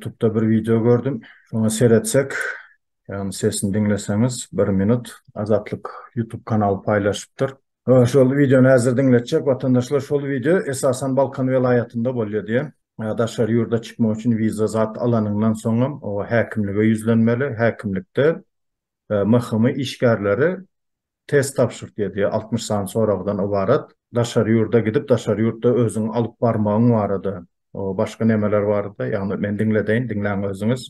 Ýutubda bir wideo gördüm. Şoňa seretsek, ýagny sesini diňleseňiz, bir minut Azatlyk Ýutub kanaly paýlaşypdyr. Şol wideony häzir diňletjek watandaşlar şol wideo esasan Balkan welaýatynda bolýar diýen. Daşary ýurda çykmak üçin wiza zat alanyňdan soňam o häkimlige ýüzlenmeli. Häkimlikde MHM işgärleri test tabşyrtýar diýýär, 60 sany soragdan ybarat. Daşary ýurda gidip, daşary ýurtda özüňi alyp barmagyň barada, başga nemeler barada, ýagny men diňledeýin, diňläň özüňiz.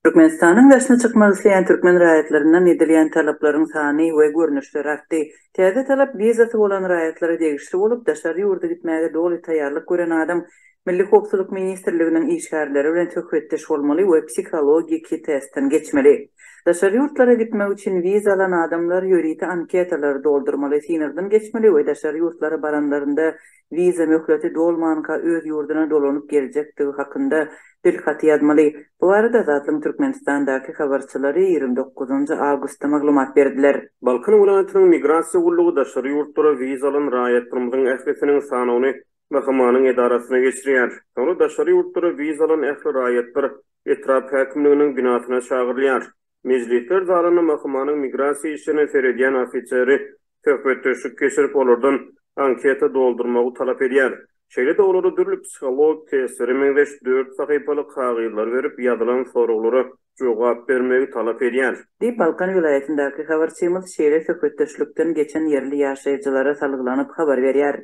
Türkmenistanyň daşyna çykmak isleýän türkmen raýatlaryndan edilýän talaplaryň sany we görnüşleri artdy. Täze talap wizasy bolan raýatlara degişli bolup, daşary ýurda gitmäge doly taýýarlyk gören adam Milli howpsuzlyk ministrliginiň işgärleri bilen söhbetdeş bolmaly we psihologiki testden geçmeli. Daşary ýurtlara gitmek üçin wiza alan adamlar ýörite anketalary doldurmaly, synagdan geçmeli we daşary ýurtlara baranlarynda wiza möhleti dolmanka öz ýurduna dolanyp geljekdigi hakynda dilhaty ýazmaly. Bu barada Azatlygyň Türkmenistandaky habarçylary 29 awgustda maglumat berdiler. Balkan welaýatynyň Migrasiýa gullugy daşary ýurtlara wiza alan raýatlarymyzyň ählisiniň sanawyny MHM-niň edarasyna geçirýär. Soňra daşary ýurtlara wiza alan ähli raýatlar etrap häkimliginiň binasyna çagyrylýar. Mejlisler zalynda MHM-niň migrasiýa işlerine seredýän ofiseri söhbetdeşlik geçirip, olardan anketa doldurmagy talap edýär. Şeýle-de olara dürli psihologik testlere meňzeş dört sahypaly kagyzlary berip, ýazylan soraglara jogap bermegi talap edýär. Diýip, Balkan welaýatyndaky habarçymyz şeýle söhbetdeşlikden geçen ýerli ýaşaýjylara salgylanyp habar berýär.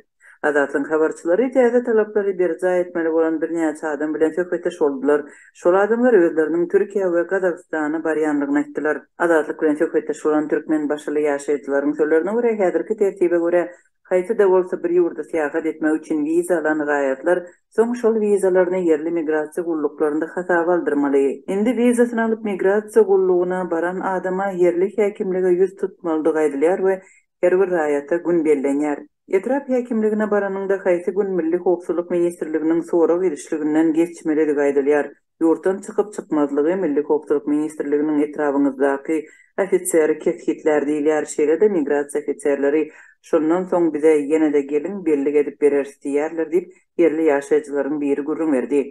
Azatlygyň habarçylary täze talaplary berjaý etmeli bolan birnäçe adam bilen söhbetdeş boldular. Şol adamlar özleriniň Türkiýä we Gazagystana barýanlygyny aýtdylar. Azatlyk bilen söhbetdeş bolan türkmenbaşyly ýaşaýjylaryň sözlerine görä, häzirki tertibe görä, haýsy-da bolsa bir ýurda syýahat etmek üçin wiza alan raýatlar soň şol wizalaryny ýerli migrasiýa gulluklarynda hasaba aldyrmaly. Indi wizasyny alyp migrasiýa gullugyna baran adama ýerli häkimlige ýüz tutmalydygy aýdylýar we her bir raýata gün bellenýär. Etrap häkimligine baranyňda haýsy gün Milli howpsuzlyk ministrliginiň sorag edişliginden geçmelidigi aýdylýar. Ýurtdan çykyp-çykmazlygy Milli howpsuzlyk ministrliginiň etrabyňyzdaky ofiseri kesgitlär diýilýär. Şeýle-de migrasiýa ofiserleri şondan soň bize ýene-de geliň bellik edip bereris diýýärler diýip, ýerli ýaşaýjylaryň biri gürrüň berdi.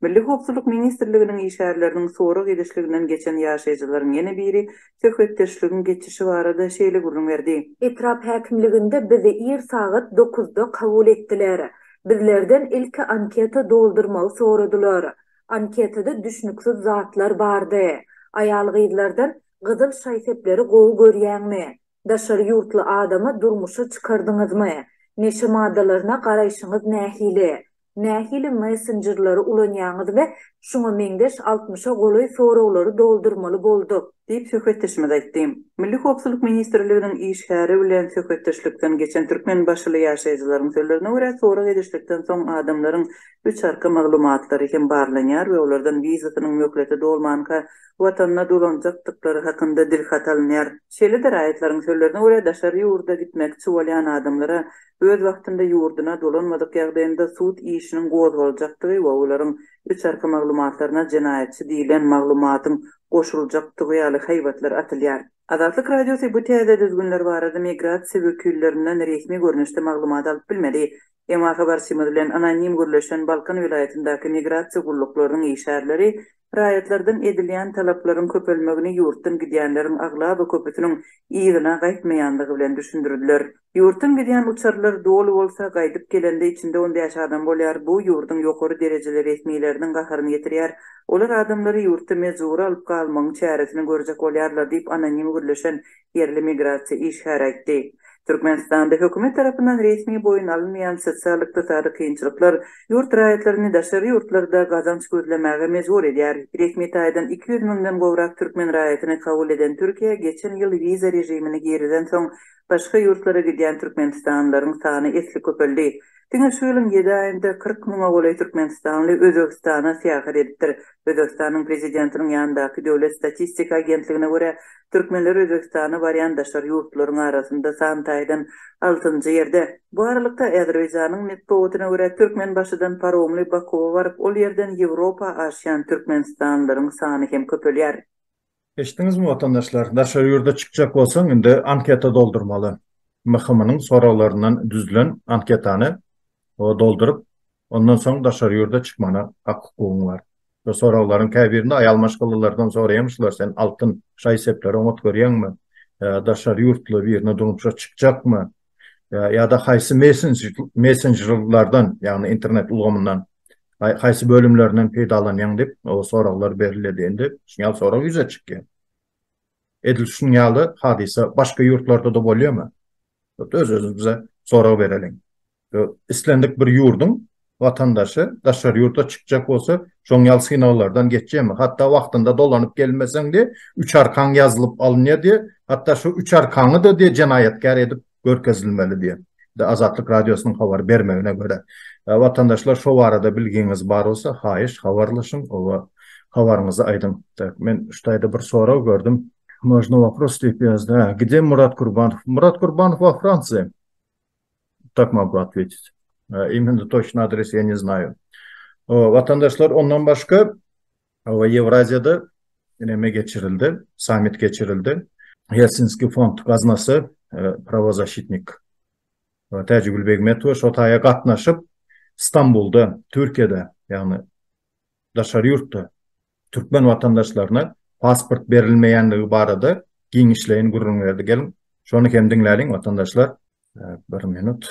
Milli howpsuzlyk ministrliginiň işgärleriniň sorag edişliginden geçen ýaşaýjylaryň ýene biri söhbetdeşligiň geçişi barada şeýle gürrüň berdi. Etrap häkimliginde bizi ir sagat dokuzda kabul etdiler. Bizlerden ilki anketa doldurmagy soradylar. Anketada düşnüksiz zatlar bardy. Aýal-gyzlardan gyzyl şaý-sepleri gowy görýäňmi? Daşary ýurtly adama durmuşa çykardyňyzmy? Neşe maddalaryna garaýşyňyz nähili? Nähili messenjerleri ulanýaňyz we şuňa meňzeş altmyşa golaý soraglary doldurmaly bolduk. Diýip, söhbetdeşimiz aýtdy. Milli howpsuzlyk ministrliginiň işgäri bilen söhbetdeşlikden geçen türkmenbaşyly ýaşaýjylaryň sözlerine görä, sorag edişlikden soň adamlaryň üç arka maglumatlary hem barlanýar we olardan wizasynyň möhleti dolmanka watanyna dolanjakdyklary hakynda dilhat alynýar. Şeýle-de raýatlaryň sözlerine görä, daşary ýurda gitmekçi bolýan adamlara öz wagtynda ýurduna dolanmadyk ýagdaýynda sud işiniň gozgaljakdygy we olaryň üç arka maglumatlaryna jenaýatçy diýlen maglumatyň goşuljakdygy ýaly haýbatlar atylýar. Azatlyk Radiosy bu täze düzgünler barada migrasiýa wekillerinden resmi görnüşde maglumat alyp bilmedi. Emma habarçymyz bilen anonim gürleşen Balkan welaýatyndaky migrasiýa gulluklarynyň işgärleri raýatlardan edilýän talaplaryň köpelmegini ýurtdan gidýänleriň aglaba köpüsiniň yzyna gaýtmaýandygy bilen düşündirdiler. Ýurtdan gidýän uçarlar doly bolsa, gaýdyp gelende içinde on bäş adam bolýar. Bu ýurduň ýokary derejeli resmileriniň gaharyny getirýär. Olar adamlary ýurtda mejbury alyp galmagyň çäresini görjek bolýarlar diýip, anonim gürleşen ýerli migrasiýa işgäri aýtdy. Türkmenistanda hökümet tarapyndan resmi boýun alynmaýan sosial-ykdysady kynçylyklar ýurt raýatlaryny daşary ýurtlarda gazanç gözlemäge mejbur edýär. Resmi taýdan 200 müňden gowrak türkmen raýatyny kabul eden Türkiýe geçen ýyl wiza režimini girizensoň Başga ýurtlara gidýän türkmenistanlylaryň sany esli köpeldi. Diňe şu ýylyň ýedi aýynda 40 müňe golaý türkmenistanly Özbegistana syýahat edipdir. Özbegistanyň Prezidentiniň ýanyndaky Döwlet statistika agentligine görä, türkmenler Özbegistana barýan daşary ýurtlaryň arasynda san taýdan altynjy ýerde. Bu aralykda, Azerbaýjanyň metbugatyna görä, Türkmenbaşydan paromly Bakuwa baryp, ol ýerden Ýewropa aşýan türkmenistanlylaryň sany hem köpelýär. Eşitdiňizmi watandaşlar, daşary ýurda çykjak bolsaň indi anketa doldurmaly. MHM-niň soraglaryndan düzülen anketany dolduryp, ondan soň daşary ýurda çykmana hak-hukugyň bar. Şu soraglaryň käbirini aýal maşgalalardan soraýamyşlar, sen altyn şaý-sepleri oňat görýäňmi? Daşary ýurtly birine durmuşa çykjakmy? Ýa-da haýsy messenjerlerden, ýagny internet ulgamyndan haýsy bölümlerinden peýdalanýaň diýip, o soraglar berilýärdi. Indi şuň ýaly sorag ýüze çykýar. Edil şuň ýaly hadysa başga ýurtlarda-da bolýarmy? Öz-özümize sorag bereliň. Islendik bir ýurduň watandaşy daşary ýurda çykjak bolsa, şoň ýaly synaglardan geçýärmi? Hatda wagtynda dolanyp gelmeseň diýe, üç arkaň ýazylyp alynýar diýe, hatda şu üç arkaňy-da diýe jenaýatkär edip görkezilmeli diýe. Azatlyk Radiosynyň habar bermegine görä. Watandaşlar şo barada bilgiňiz bar bolsa, haýyş habarlaşyň, oba habaryňyzy aýdyň. Tak, men şu taýda bir sorag gördüm. Можно вопрос diýip ýazdy. Ha, gde Murat Kurbanow? Murat Kurbanow во Франции. Tak mogу otветить. Именно точно адрес я не знаю. Watandaşlar ondan başga Ýewraziýada neme geçirildi? Sammit geçirildi. Helsinski fond gaznasy prawozaşitnik Täjigül Begmetowa şo taýa gatnaşyp Stambulda, Türkiýede, ýagny daşary ýurtda türkmen watandaşlaryna pasport berilmeýänligi barada giňişleýin gürrüň berdi. Geliň, şony hem diňläliň, watandaşlar. Bir minut.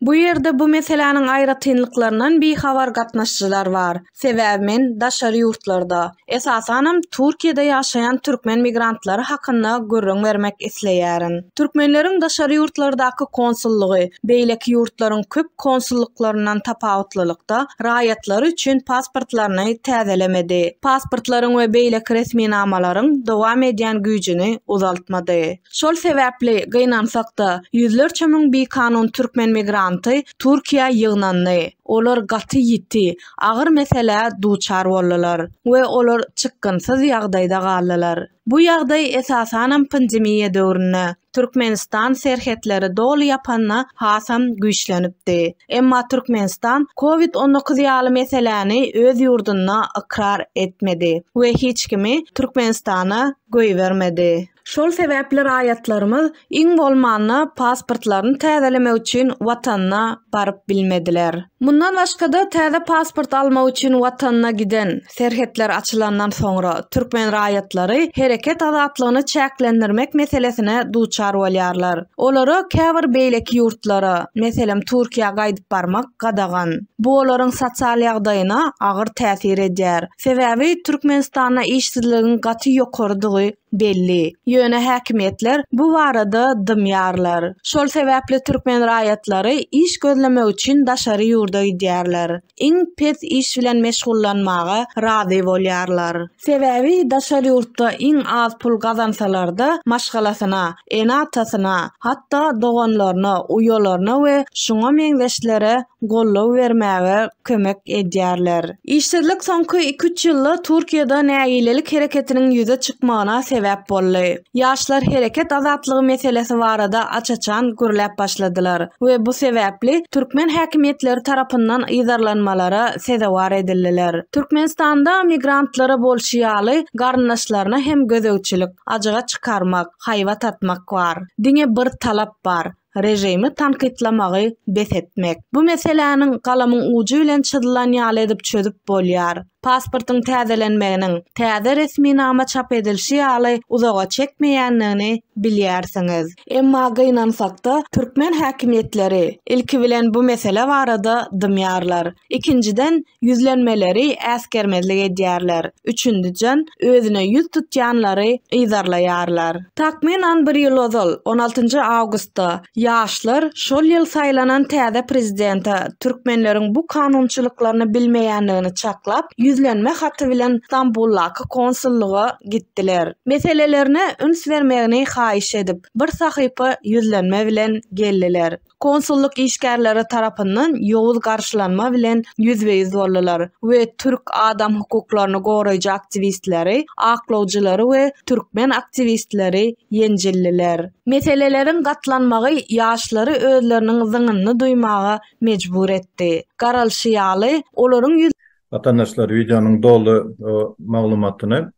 Bu ýerde bu meseläniň aýratynlyklaryndan bihabar gatnaşyjylar bar. Sebäbi men daşary ýurtlarda, esasanam Türkiýede ýaşaýan türkmen migrantlary hakynda gürrüň bermek isleýärin. Türkmenleriň daşary ýurtlardaky konsullygy beýleki ýurtlaryň köp konsullyklaryndan tapawutlylykda raýatlary üçin pasportlaryny täzelemedi. Pasportlaryň we beýleki resminamalaryň dowam edýän güýjüni uzaltmady. Şol sebäpli, gynansak-da, ýüzlerçe müň bikanun türkmen migranty Türkiýä ýygnandy. Olar gaty ýiti, agyr meselä duçar boldular we olar çykgynsyz ýagdaýda galdylar. Bu ýagdaý esasanam pandemiýa döwründe, Türkmenistan serhetleri doly ýapanda hasam güýçlenipdi. Emma Türkmenistan Covid 19 ýaly meseläni öz ýurdunda ykrar etmedi we hiç kimi Türkmenistana goýbermedi. Şol sebäpli raýatlarymyz iň bolmanda pasportlaryny täzelemek üçin watanyna baryp bilmediler. Mundan başga-da täze pasport almak üçin watanyna giden, serhetler açylandan soňra türkmen raýatlary hereket azatlygyny çäklendirmek meselesine duçar bolýarlar. Olara käbir beýleki ýurtlara, meselem Türkiýä gaýdyp barmak gadagan. Bu olaryň sosial ýagdaýyna agyr täsir edýär. Sebäbi Türkmenistanda işsizligiň gaty ýokarydygy belli. Ýöne häkimiýetler bu barada dymýarlar. Şol sebäpli türkmen raýatlary iş gözlemek üçin daşary ýurda gidýärler. Iň pes iş bilen meşgullanmaga razy bolýarlar. Sebäbi daşary ýurtda iň az pul gazansalar-da maşgalasyna, ene-atasyna, hatda doganlaryna, uýalaryna we şuňa meňzeşlere goldaw bermäge kömek edýärler. Işsizlik soňky iki-üç ýylda Türkiýede nägilelik hereketiniň ýüze çykmagyna sebäp boldy. Ýaşlar hereket azatlygy meselesi barada aç-açan gürläp başladylar we bu sebäpli türkmen häkimiýetleri tarapyndan yzarlanmalara sezewar edildiler. Türkmenistanda migrantlara bolşy ýaly, garyndaşlaryna hem gözegçilik, ajyga çykarmak, haýbat atmak bar. Diňe bir talap bar, režimi tankytlamagy bes etmek. Bu meseläniň galamyň ujy bilen çyzylan ýaly edip çözüp bolýar. Pasportyň täzelenmeginiň, täze resminama çap edilişi ýaly uzaga çekmeýändigini bilýärsiňiz. Emma gynansakda, türkmen häkimiýetleri, ilki bilen bu mesele barada dymýarlar. Ikinjiden, ýüzlenmeleri äsgermezlik edýärler, üçündijen, özüne ýüz tutýanlary yzarlaýarlar. Takmynan bir ýyl ozal, on altynjy awgustda, ýaşlar şol ýyl saýlanan täze prezidente türkmenleriň bu kanunçylyklaryny bilmeýändigini çaklap, ýüzlenme haty bilen Stambuldaky konsullyga gitdiler. Meselelerine üns bermegini haýyş edip, bir sahypa ýüzlenme bilen geldiler. Konsullyk işgärleri tarapyndan ýowuz garşylanma bilen ýüzbe-ýüz boldular we türk adam hukuklaryny goraýjy aktiwistleri, aklawjylary we türkmen aktiwistleri ýenjildiler. Meseleleriň gatlanmagy ýaşlary özleriniň zyňynyny duýmaga mejbur etdi. Garalyşy ýaly, olaryň ýüz. Watandaşlar wideonyň doly maglumatyny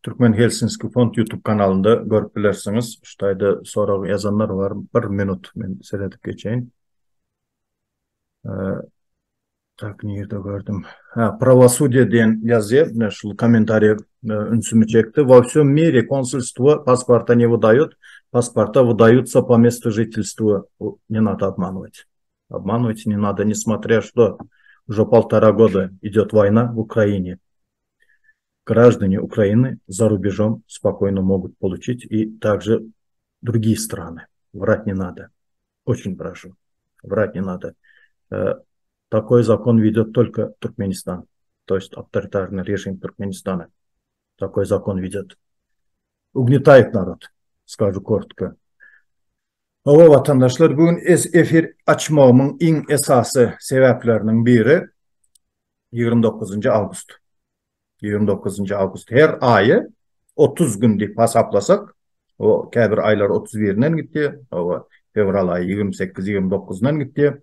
Türkmen Helsinski Fond YouTube kanalynda görüp bilersiňiz. Şu taýda sorag ýazanlar bar. Bir minut men seredip geçeýin. Tak, nirde gördüm? Ha, Pravosudие diýen ýazýar. Mine şul kommentariý ünsümi çekdi. Во всем мире консульство паспорта не выдает. Паспорта выдаются по месту жительства. Не надо обманывать. Обманывать не надо, несмотря что уже полтора года идет война в Украине. Граждане Украины за рубежом спокойно могут получить и также другие страны. Врать не надо. Очень прошу. Врать не надо. Э, такой закон ведет только Туркменистан, то есть авторитарный режим Туркменистана. Такой закон ведет. Угнетает народ, скажу коротко. Hawa watandaşlar bu gün efir açmagymyň iň esasy sebäpleriniň biri 29-njy awgust. 29-njy awgust her aýy 30 gün diýip hasaplasak, o käbir aýlar 31-inden gitdi, hawa fewral aýy 28, 29-yndan gitdi.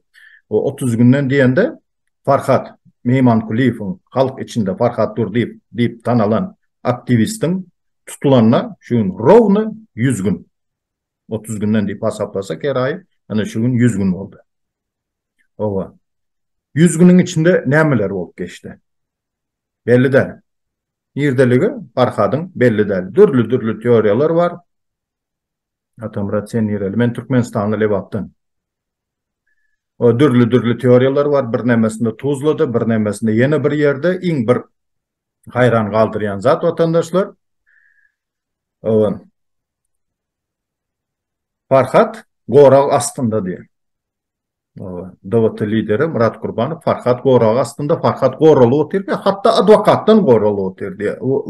O 30 günden diýende Farhat Meýmankulyýewiň halk içinde Farhat Durdyýew diýip tanalan aktiwistiň tutulanyna şu gün rowny 100 gün. 30 günden diýip hasaplasak her aýy, ana şu gün 100 gün boldy. Hawa. 100 günüň içinde nämeler bolup geçdi? Belli däl. Nirdeligi Farhadyň belli däl. Dürli-dürli teoriýalar bar. Atamyrat sen nireli? Men Türkmenistanly Lebapdan. O dürli-dürli teoriýalar bar. Birnemesinde Tuzlada, birnemesinde ýene bir ýerde. Iň bir haýran galdyrýan zat watandaşlar. Hawa. Farhat gorag astynda diýen. DWT lideri Myrat Gurbanow Farhat gorag astynda, Farhat goralyp otyr diýýär, hatda adwokatdan goralyp otyr diýýär. Bu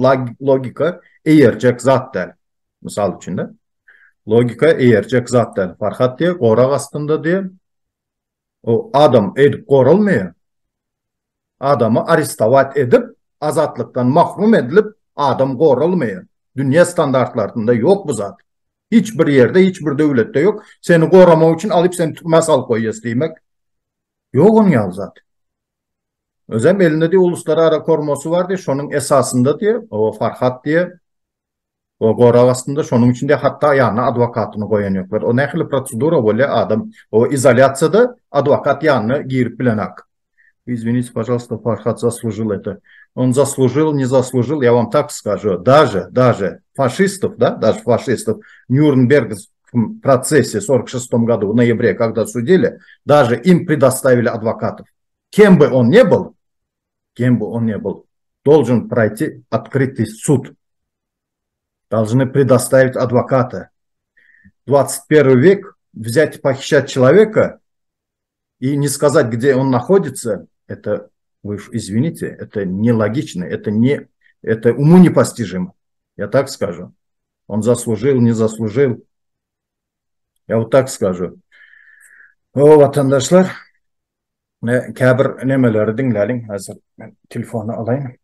logika eýerjek zat däl. Mysal üçin-de. Logika eýerjek zat däl. Farhat diýýär, gorag astynda diýýär. O adam eýdip goralmaýar. Adamy arestowat edip, azatlykdan mahrum edilip, adam goralmaýar. Dünýä standartlarynda ýok bu zat. Hiç bir ýerde, hiç bir döwletde ýok. Seni goramak üçin alyp seni türmä salyp goýýas diýmek. Ýok onuň ýaly zat. Özem elinde diýe uluslarara korumasy bar diýe, şonuň esasynda diýe, o Farhat diýe, O gorag astynda şonuň üçin de hatda ýanyna adwokatyny goýan ýoklar. O nähili prosedura bolýar adam o izolýasiýada adwokat ýanyna girip bilenak. Извините, пожалуйста, Farhat заслужил это. Он заслужил, не заслужил, я вам так скажу. Даже, даже фашистов, да, даже фашистов в Нюрнбергском процессе в 46 году, в ноябре, когда судили, даже им предоставили адвокатов. Кем бы он ни был, кем бы он ни был, должен пройти открытый суд. Должны предоставить адвоката. 21 век взять и похищать человека и не сказать, где он находится, это, вы уж извините, это нелогично, это, не, это уму непостижимо. Я так скажу. Он заслужил, не заслужил. Я вот так скажу. O watandaşlar, käbir nemeleri diňläliň. Häzir men telefony alaýyn.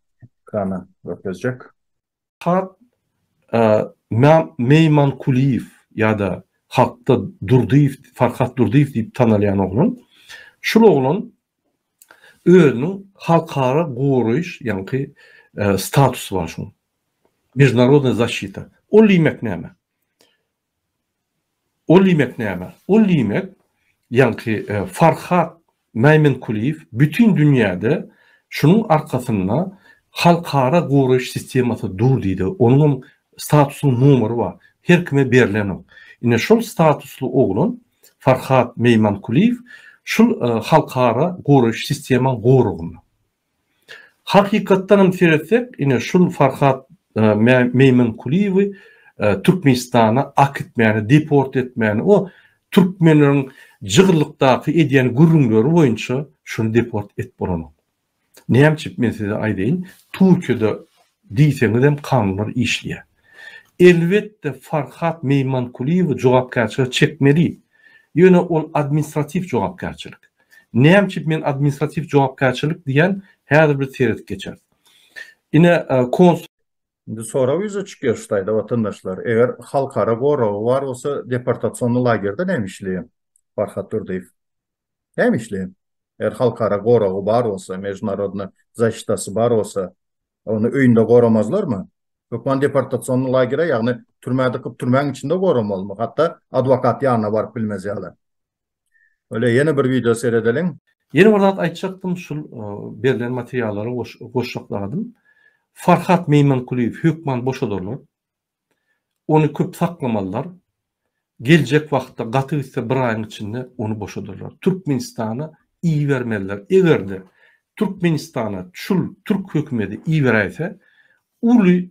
Ekrana görkezjek. Hat Meýmankulyýew ýa-da halkda Durdyýew, Farhat Durdyýew diýip tanalýan oglan. Şul oglan özüniň halkara goraýyş, ýaňky statusy bar şuň. Mejdunarodnyý zaşita. Ol diýmek näme? Ol diýmek näme? Ol diýmek, ýaňky Farhat Mäýmenkulyýew bütin dünýäde şunuň arkasynda halkara goraýyş sistemasy dur diýdi. Onuňam statusynyň nomeri bar. Her kime berlenok. Ine şol statusly oglan Farhat Meýmankulyýew şul halkara goraýyş sistemaň goragynda. Hakykatdanam seretsek, ine şul Farhat Meýmenkulyýewi Türkmenistana akitmäni, deport etmäni, o türkmenleriň jygylykdaky edýän gürrüňleri boýunça şuny deport etip bolanok. Näme üçin men size aýdaýyn, Türkiýede diýseňizem kanunlar işleýär. Elbetde Farhat Meýmankulyýewi jogapkärçilige çekmeli. Ýöne ol administratiw jogapkärçilik. Näme üçin men administratiw jogapkärçilik diýýän, häzir biz seredip geçeris. Ine konsul. Indi sorag ýüze çykýar şu taýda watandaşlar, eger halkara goragy bar bolsa deportasionny lagerde näme işleýär Farhat Durdyýew? Näme işleýär? Eger halkara goragy bar bolsa, mejdunarodny zaşitasy bar bolsa, ony öýünde goramazlarmy? Hökman deportasionny lagere, ýagny türmä dykyp türmäň içinde goramalymy? Hatda adwokat ýanyna baryp bilmez ýaly. Öle ýene bir wideo seredeliň. Ýene bir zat aýtjakdym, şul berlen materiallara goşjak zadym. Farhat Meýmankulyýew hökman boşadarlar. Ony köp saklamalylar. Geljek wagtda gaty gitse bir aýyň içinde ony boşadarlar. Türkmenistana ibermezler. Eger-de Türkmenistana şul türk hökümeti iberäýse, uly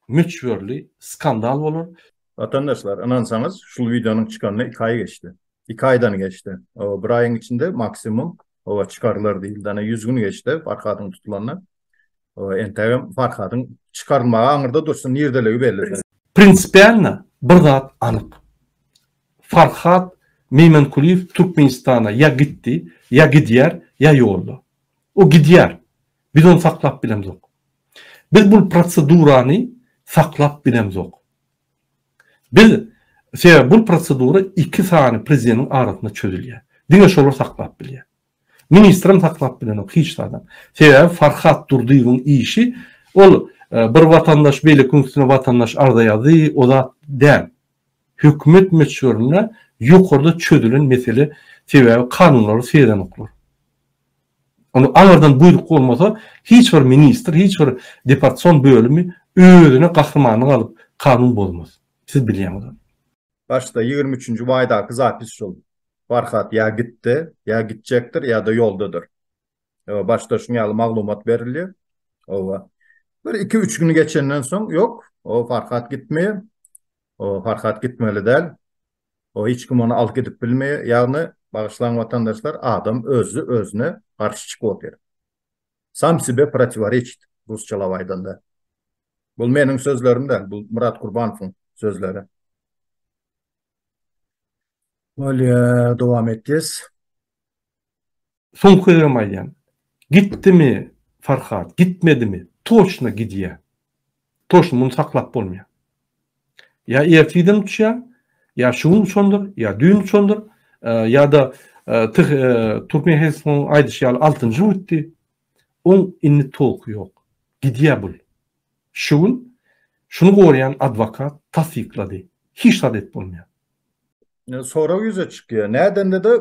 möçberli skandal bolar. Watandaşlar, ynansaňyz, şul wideonyň çykanyna iki aý geçdi. Iki aýdan geçdi. Hawa, bir aýyň içinde maksimum, hawa, çykarylar diýildi. Ana, 100 gün geçdi Farhadyň tutulanyna. Hawa, entägem Farhadyň çykarylmagy aňyrda dursun, nirdeligi belli däl. Prinsipialno bir zat anyk. Farhat Meýmenkulyýew Türkmenistana ýa gitdi, ýa gidýär, ýa ýolda. O gidýär. Biz ony saklap bilemzok. Biz bul prosedurany saklap bilemzok. Biz, sebäbi bul prosedura iki sany prezidentiň arasynda çözülýär. Diňe şolar saklap bilýär. Ministrem saklap bilenok hiç zadam. Sebäbi Farhat Durdyýewiň işi ol bir watandaş beýlekiniň üstüne watandaş arza ýazdy, o zat däl. Hökümet möçberinde ýokarda çözülen mesele, sebäbi kanunlara seredenoklar. Ony aňyrdan buýruk bolmasa, hiç bir ministr, hiç bir departsion bölümi özüne gahrymanlyk alyp kanun bozmaz. Siz bilýäňiz ony. Başda ýigrimi üçünji maýdaky zapis şol. Farhat ýa gitdi, ýa gitjekdir, ýa-da ýoldadyr. Hawa, başda şuň ýaly maglumat berilýär. Hawa. Bir iki-üç gün geçenden soň, ýok, o Farhat gitmeýär. O Farhat gitmeli däl. O hiç kim ony alyp gidip bilmeýär. Ýagny, bagyşlaň watandaşlar, adam özi özüne garşy çykyp otyr. Sam sebe protiworeçit, rusçalap aýdanda. Bul meniň sözlerim däl, bul Myrat Kurbanowyň sözleri. Bolýa, dowam etýäs. Soňky gezegem aýdýan. Gitdimi Farhat, gitmedimi, toçno gidýä. Toçno muny saklap bolmaýar. Ýa ertirden uçýar, ýa şu gün uçandyr, ýa düýn uçandyr, ýa-da Türkmen Hesmowyň aýdyşy ýaly altynjy gün gitdi. Oň indi tolky ýok. Gidýär bul. Şu gün şuny goraýan adwokat tassyklady. Hiç zat edip bolmaýar. Sorag ýüze çykýar. Nädende-de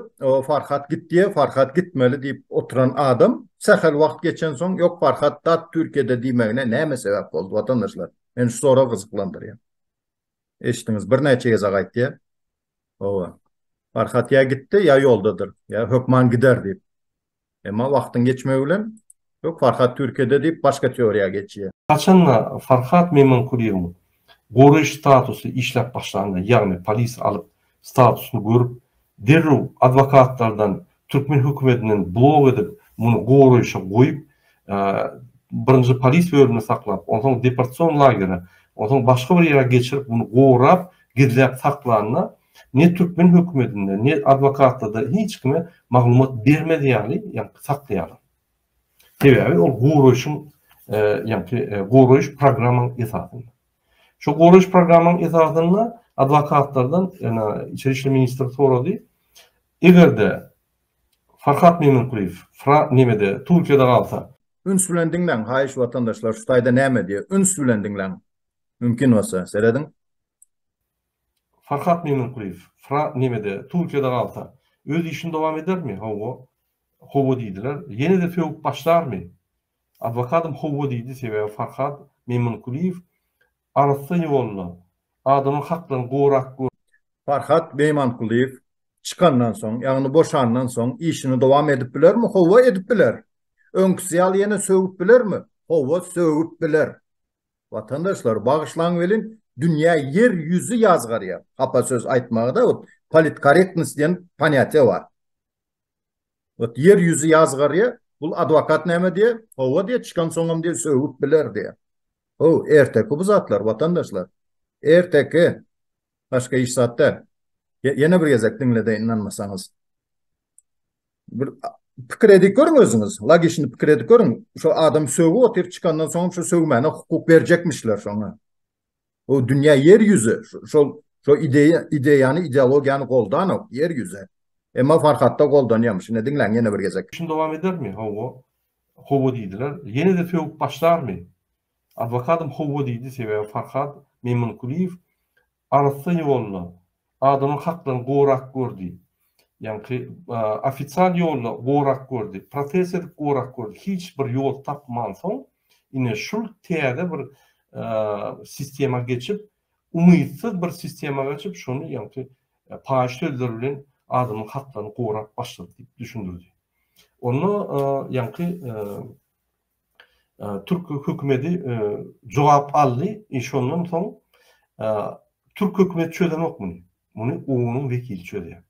Farhat gitdiýä, Farhat gitmeli diýip oturan adam sähel wagt geçensoň ýok Farhat dat Türkiýede diýmegine näme sebäp boldy watandaşlar? Meni şu sorag gyzyklandyrýar. Eşitdiňiz birnäçe gezek aýtýar. Hawa. Farhat ýa gitdi ýa ýoldadyr. Ýa hökman gider diýip. Emma wagtyň geçmegi bilen Ýok Farhat Türkiýede diýip başga teoriýa geçýär. Haçanda Farhat Memankulyýewiň goraýyş statusy işläp başlanda, ýagny polis alyp statusyny görüp, derrew adwokatlardan, türkmen hökümetinden blok edip, muny goraýyşa goýup, birinji polis bölüminde saklap, onsoň deportasion lagere, onsoň başga bir ýere geçirip, muny gorap, gizläp saklanda, ne türkmen hökümetinde, ne adwokatlarda hiç kime maglumat bermez ýaly ýaňky saklaýarlar. Sebäbi ol goraýşyň ýaňky goraýyş programmaň esasynda. Şo goraýyş programmaň esasynda adwokatlardan ýa içeri işler ministri sorady. Eger-de Farhat Memenkulyýew Fra nemede Türkiýede galsa, Üns bilen diňläň haýyş watandaşlar şu taýda näme diýýär üns bilen diňläň mümkin bolsa serediň. Farhat Memenkulyýew Fra nemede Türkiýede galsa öz işini dowam edermi? Hawa. Hawa diýdiler. Ýene-de sögüp başlarmy? Adwokatym hawa diýdi, sebäbi Farhat Memankulyýew arassa ýolda, adamyň haklaryny gorap gör. Farhat Meýmankulyýew çykandan soň, ýagny boşandan soň işini dowam edip bilermi? Hawa, edip biler. Öňküsi ýaly ýene sögüp bilermi? Hawa, sögüp biler. Watandaşlar, bagyşlaň welin, dünýä ýer ýüzi ýazgarýar. Hapa söz aýtmagy-da, ot politkorrektnost diýen ponýatiýa bar. Ot ýer ýüzi ýazgarýar. Bul adwokat näme diýýär? Hawa diýýär, çykansoňam diýýär, sögüp biler diýýär. How, erteki bu zatlar, watandaşlar. Erteki. Başga hiç zat däl. Ýene bir gezek diňledeýin ynanmasaňyz. Bir pikir edip görüň özüňiz. Logiçny pikir edip görüň. Şo adam sögüp otyr, çykandan soňam şo sögmäne hukuk berjekmişler şoňa. O dünýä ýer ýüzi şol şo ideýa ideýany ideologiýany goldanok ýer ýüzi. Emma Farhatda goldanýamyş. Ine diňläň ýene bir gezek. Işini dowam edermi? Hawa. Hawa diýdiler. Ýene-de sögüp başlarmy? Adwokatym hawa diýdi, sebäbi Farhat Memankulyýew arassa ýolda, adamyň haklaryny gorap gördi. Ýaňky ofisial ýolda gorap gördi, protest edip gorap gördi, hiç bir ýol tapmansoň, ine şul täze bir sistema geçip, umytsyz bir sistema geçip, şony ýaňky paýyş sözler bilen adamyň haklaryny gorap başlady diýip düşündirdi. Onda ýaňky türk hökümeti jogap aldy, i şondan soň türk hökümeti çözenok muny. Muny OON-yň wekili çözýär.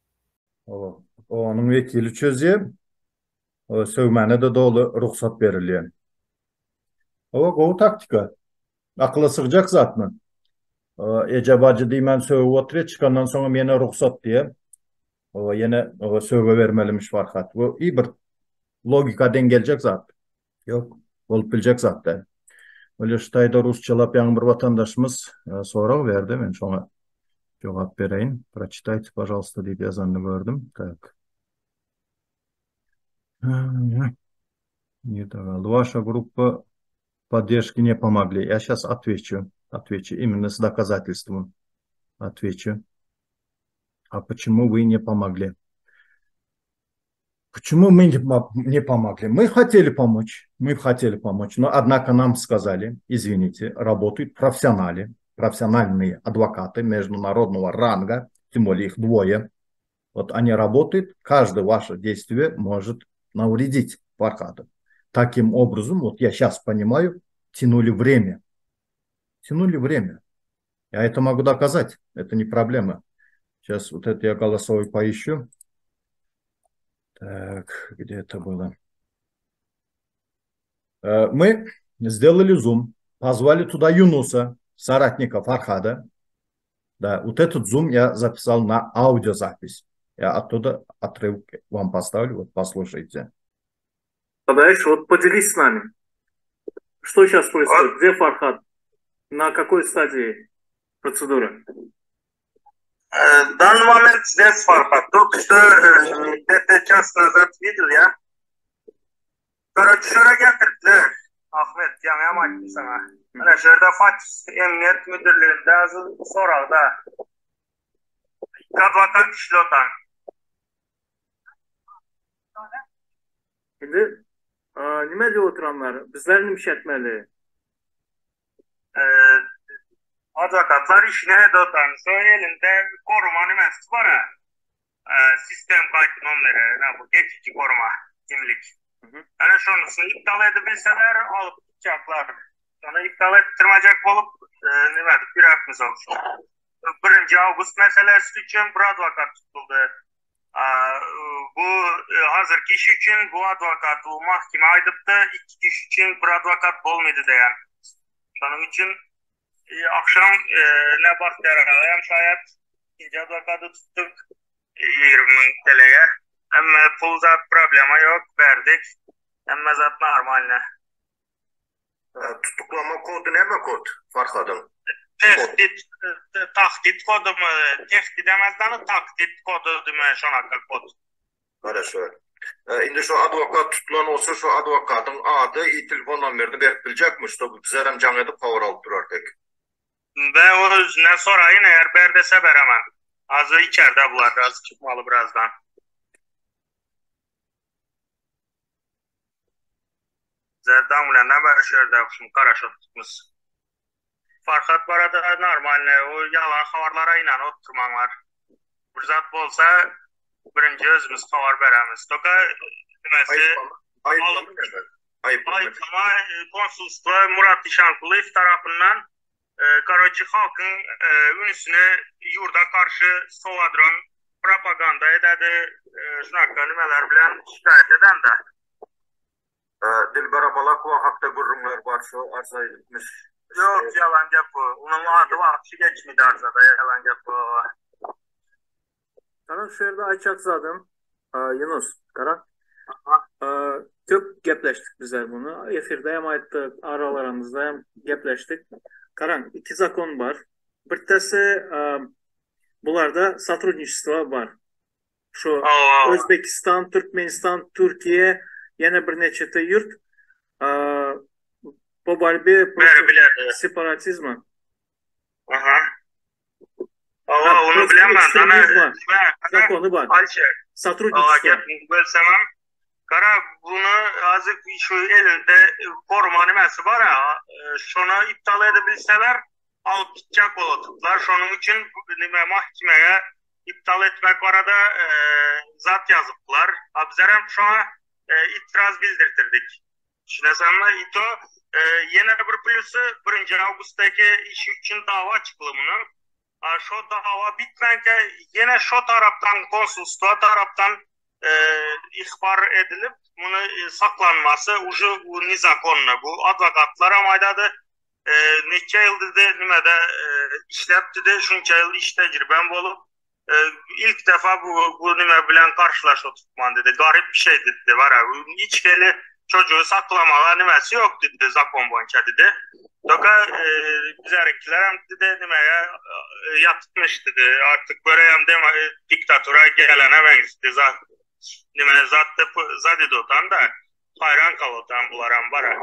Hawa, OON-yň wekili çözýär. Sögmäne-de doly rugsat berilýär. Hawa, gowy taktika. Akyla sygjak zatmy? Eje bajy diýmän sögüp oturýar, çykandan soňam ýene rugsat diýýär. Hawa, ýene sögebermelimiş Farhat. Bu i bir logika deň geljek zat. Ýok, bolup biljek zat däl. Bolýa şu taýda rusçalap ýaňy bir watandaşymyz sorag berdi, men şoňa jogap bereýin. Proçitaýte, pažalsta diýip ýazanyny gördüm. Tak. Nirde galdy? Ваша группа поддержки не помогли. Я сейчас отвечу. Отвечу именно с доказательством. Отвечу. А почему вы не помогли? Почему мы не помогли? Мы хотели помочь, мы хотели помочь, но однако нам сказали, извините, работают профессионалы, профессиональные адвокаты международного ранга, тем более их двое. Вот они работают, каждое ваше действие может навредить Фархаду. Таким образом, вот я сейчас понимаю, тянули время. Тянули время. Я это могу доказать, это не проблема. Сейчас вот это я голосовой поищу. Так, где это было? Э, мы сделали зум, позвали туда Юнуса, соратника Фархада. Да, вот этот зум я записал на аудиозапись. Я оттуда отрывок вам поставлю, вот послушайте. Дальше вот поделись с нами. Что сейчас происходит? Где Фархад? На какой стадии процедуры? Э, в данный момент здесь Фархад. Только что э, где-то час назад видел я. Короче, şura getirdiler. Ahmet, ýaňy aýtdym saňa. Ene şu ýerde Fatih Emniýet müdirliginde hazir soragda. Adwokat işli otan. Indi nime diýip oturanlar? Bizler nime etmeli? Adwokatlar işine edip otan. Şo elinde koruma nimesi bar-a. Sistem gaýt nomeri, ne bu geçici koruma kimlik. Ene şonusyny iptal edibilseler alyp gitjaklar. Şony iptal etdirmejek bolup nime edip ýöräpmiz ol. Birinji awgust meselesi üçin bir adwokat tutuldy. Bu hazirki iş üçin bu adwokat bu mahkeme aýdypdy, iki iş üçin bir adwokat bolmady diýen. Şonuň üçin akşam ne Bagtyýar aga hem şaýat, ikinji adwokady tutduk 20 müň TL'ye. Hemme pul zat problema ýok, berdik. Hemme zat normalny. Tutuklama kody näme kod Farhadyň? Tehdit, tahdit kodymy, tehdit emesdany takdit kodydymy şonaka kod. Haraşo. Indi şo adwokat tutulan bolsa şo adwokatyň ady i telefon nomerini berip biljekmi ştoby bizlerem jaň edip habar alyp durardyk. Ben özünden soraýyn eger ber dese beremen. Hazır içerde bular biraz çykmaly birazdan. Zerdan bilen näme şu ýerde şuny garaşyp otyrmyz. Farhat barada normalny o ýalan habarlara ynanyp oturmaňlar. Bir zat bolsa birinji özümiz habar beremiz. Toka nimesi aýyplama konsulstwa Murat Işankulyýew tarapyndan karoçi halkyň ünsüni ýurda garşy sowadyran propaganda ededi şunaka nimeler bilen şikaýat edende. Dilber Abalakowa hakda gürrüňler bar şo arza edipmiş. Ýok ýalan gep bu. Onuň ady wagşy geçmedi arzada ýalan gep bu. Garaz şu ýerde aýtjak zadym Ýunus gara köp gepleşdik bizler muny efirde hem aýtdyk aralaramyzda hem gepleşdik. Garaň iki zakon bar. Birtesi bularda sotrudniçestvo bar. Şu Özbekistan, Türkmenistan, Türkiye, ýene birneçete ýurt po borbe protiv separatizma. Aha. Hawa, ony bilemen. Zakony bar. Alişer. Sotrudniçestvo. Gepiňi bölsemem, gara buny azyk şu elinde koruma nimesi bar-a, şony iptal edebilseler alyp gitjek bolatyplar. Şonuň üçin nime mahkemege iptal etmek barada zat ýazyplar. A bizlerem şoňa itiraz bildirtirdik. Düşünesenmi? I to ýene bir plýusy birinji awgustdaky işi üçin dawa açykly munuň. A şo dawa bitmänkä ýene şo tarapdan konsulstwa tarapdan ihbar edilip muny saklanmasy uje bu nezakonno. Bu adwokatlaram aýdady neçe ýyl dedi nimede işläp dedi şunça ýyl iş tejribem bolup ilk defa bu bu nime bilen karşylaşyp oturtman dedi. Garip bir şey dedi var ya. Hiç heli çocuğu saklamaga nimesi yok dedi zakon boyunca dedi. Toka e, bizlerinkiler hem dedi nimeye e, yatıtmış dedi. Artık böyle hem de e, diktatura gelene benzedi. Zat, nime zat zat dedi otan da hayran kalotan bular hem var ya.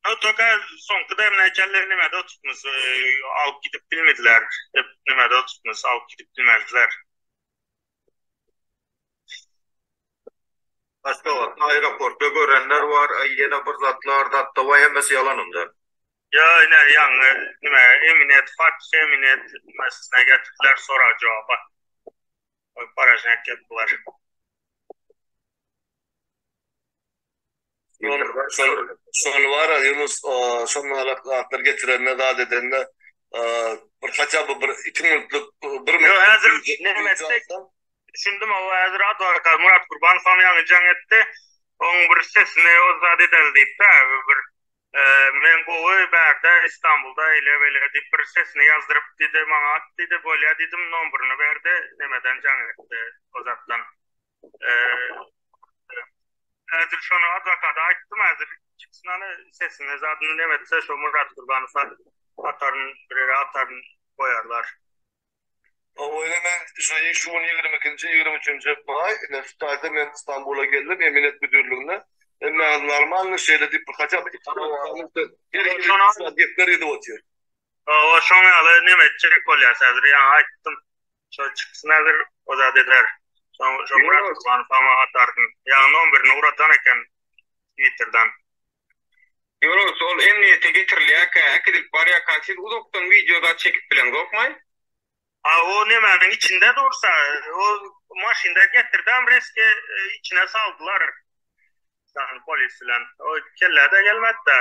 No toka soňky demine çenli nimede oturtmuş, e, alyp gidip bilmediler. Hep nimede oturtmuş, alyp gidip bilmediler. Aşgabatda aeroportda görenler bar, ýene bir zatlar zatda waý hemmesi ýalan onda. Ýa ine ýaňy nime Eminet Fatih Eminet nimesine getirdiler sorag jogaba. Oý paražnek ýapdylar. Şony bar-a Ýunus şonalak zatlar getirende zat edende bir haça by bir iki minutlyk bir minutlyk Ýok häzir näme etsek düşündim o häzir adwokat Murat Gurbanow hem ýaňy jaň etdi. Oň bir sesini o zat edeli diýip-de bir men gowy bärde Istanbulda eýle beýle diýip bir sesini ýazdyryp diýdi maňa at diýdi bolýa diýdim nomberini berdi nemeden jaň etdi o zatdan. Häzir şony adwokata aýtdym, häzir çyksyn hany sesini zadyny neme etse şo Myrat Gurbanowa ataryn, bir ýere ataryn goýarlar. Oýna men şu şu gün 22-nji, 23-nji maý ine şu taýda men Stambula geldim Emniyet müdirligine. Hemmäňiz normalny şeýle diýip bir haça bir her hili gepler edip otyr. Hawa şoň ýaly neme etjek bolýas häzir ýaňy aýtdym. Şo çyksyn häzir o zat eder. Şoň şo Myrat Gurbanow ama ataryn. Ýaňy nomerini ugratan eken Twitterden. Ýoros ol emniýete getirilýärkä äkidilip barýarka siz uzakdan wideo zat çekip bileňzokmaý? A o nemäniň içinde dursa o maşynda getirdem reski içine saldylar. Sany polis bilen. O kellä-de gelmedi-de.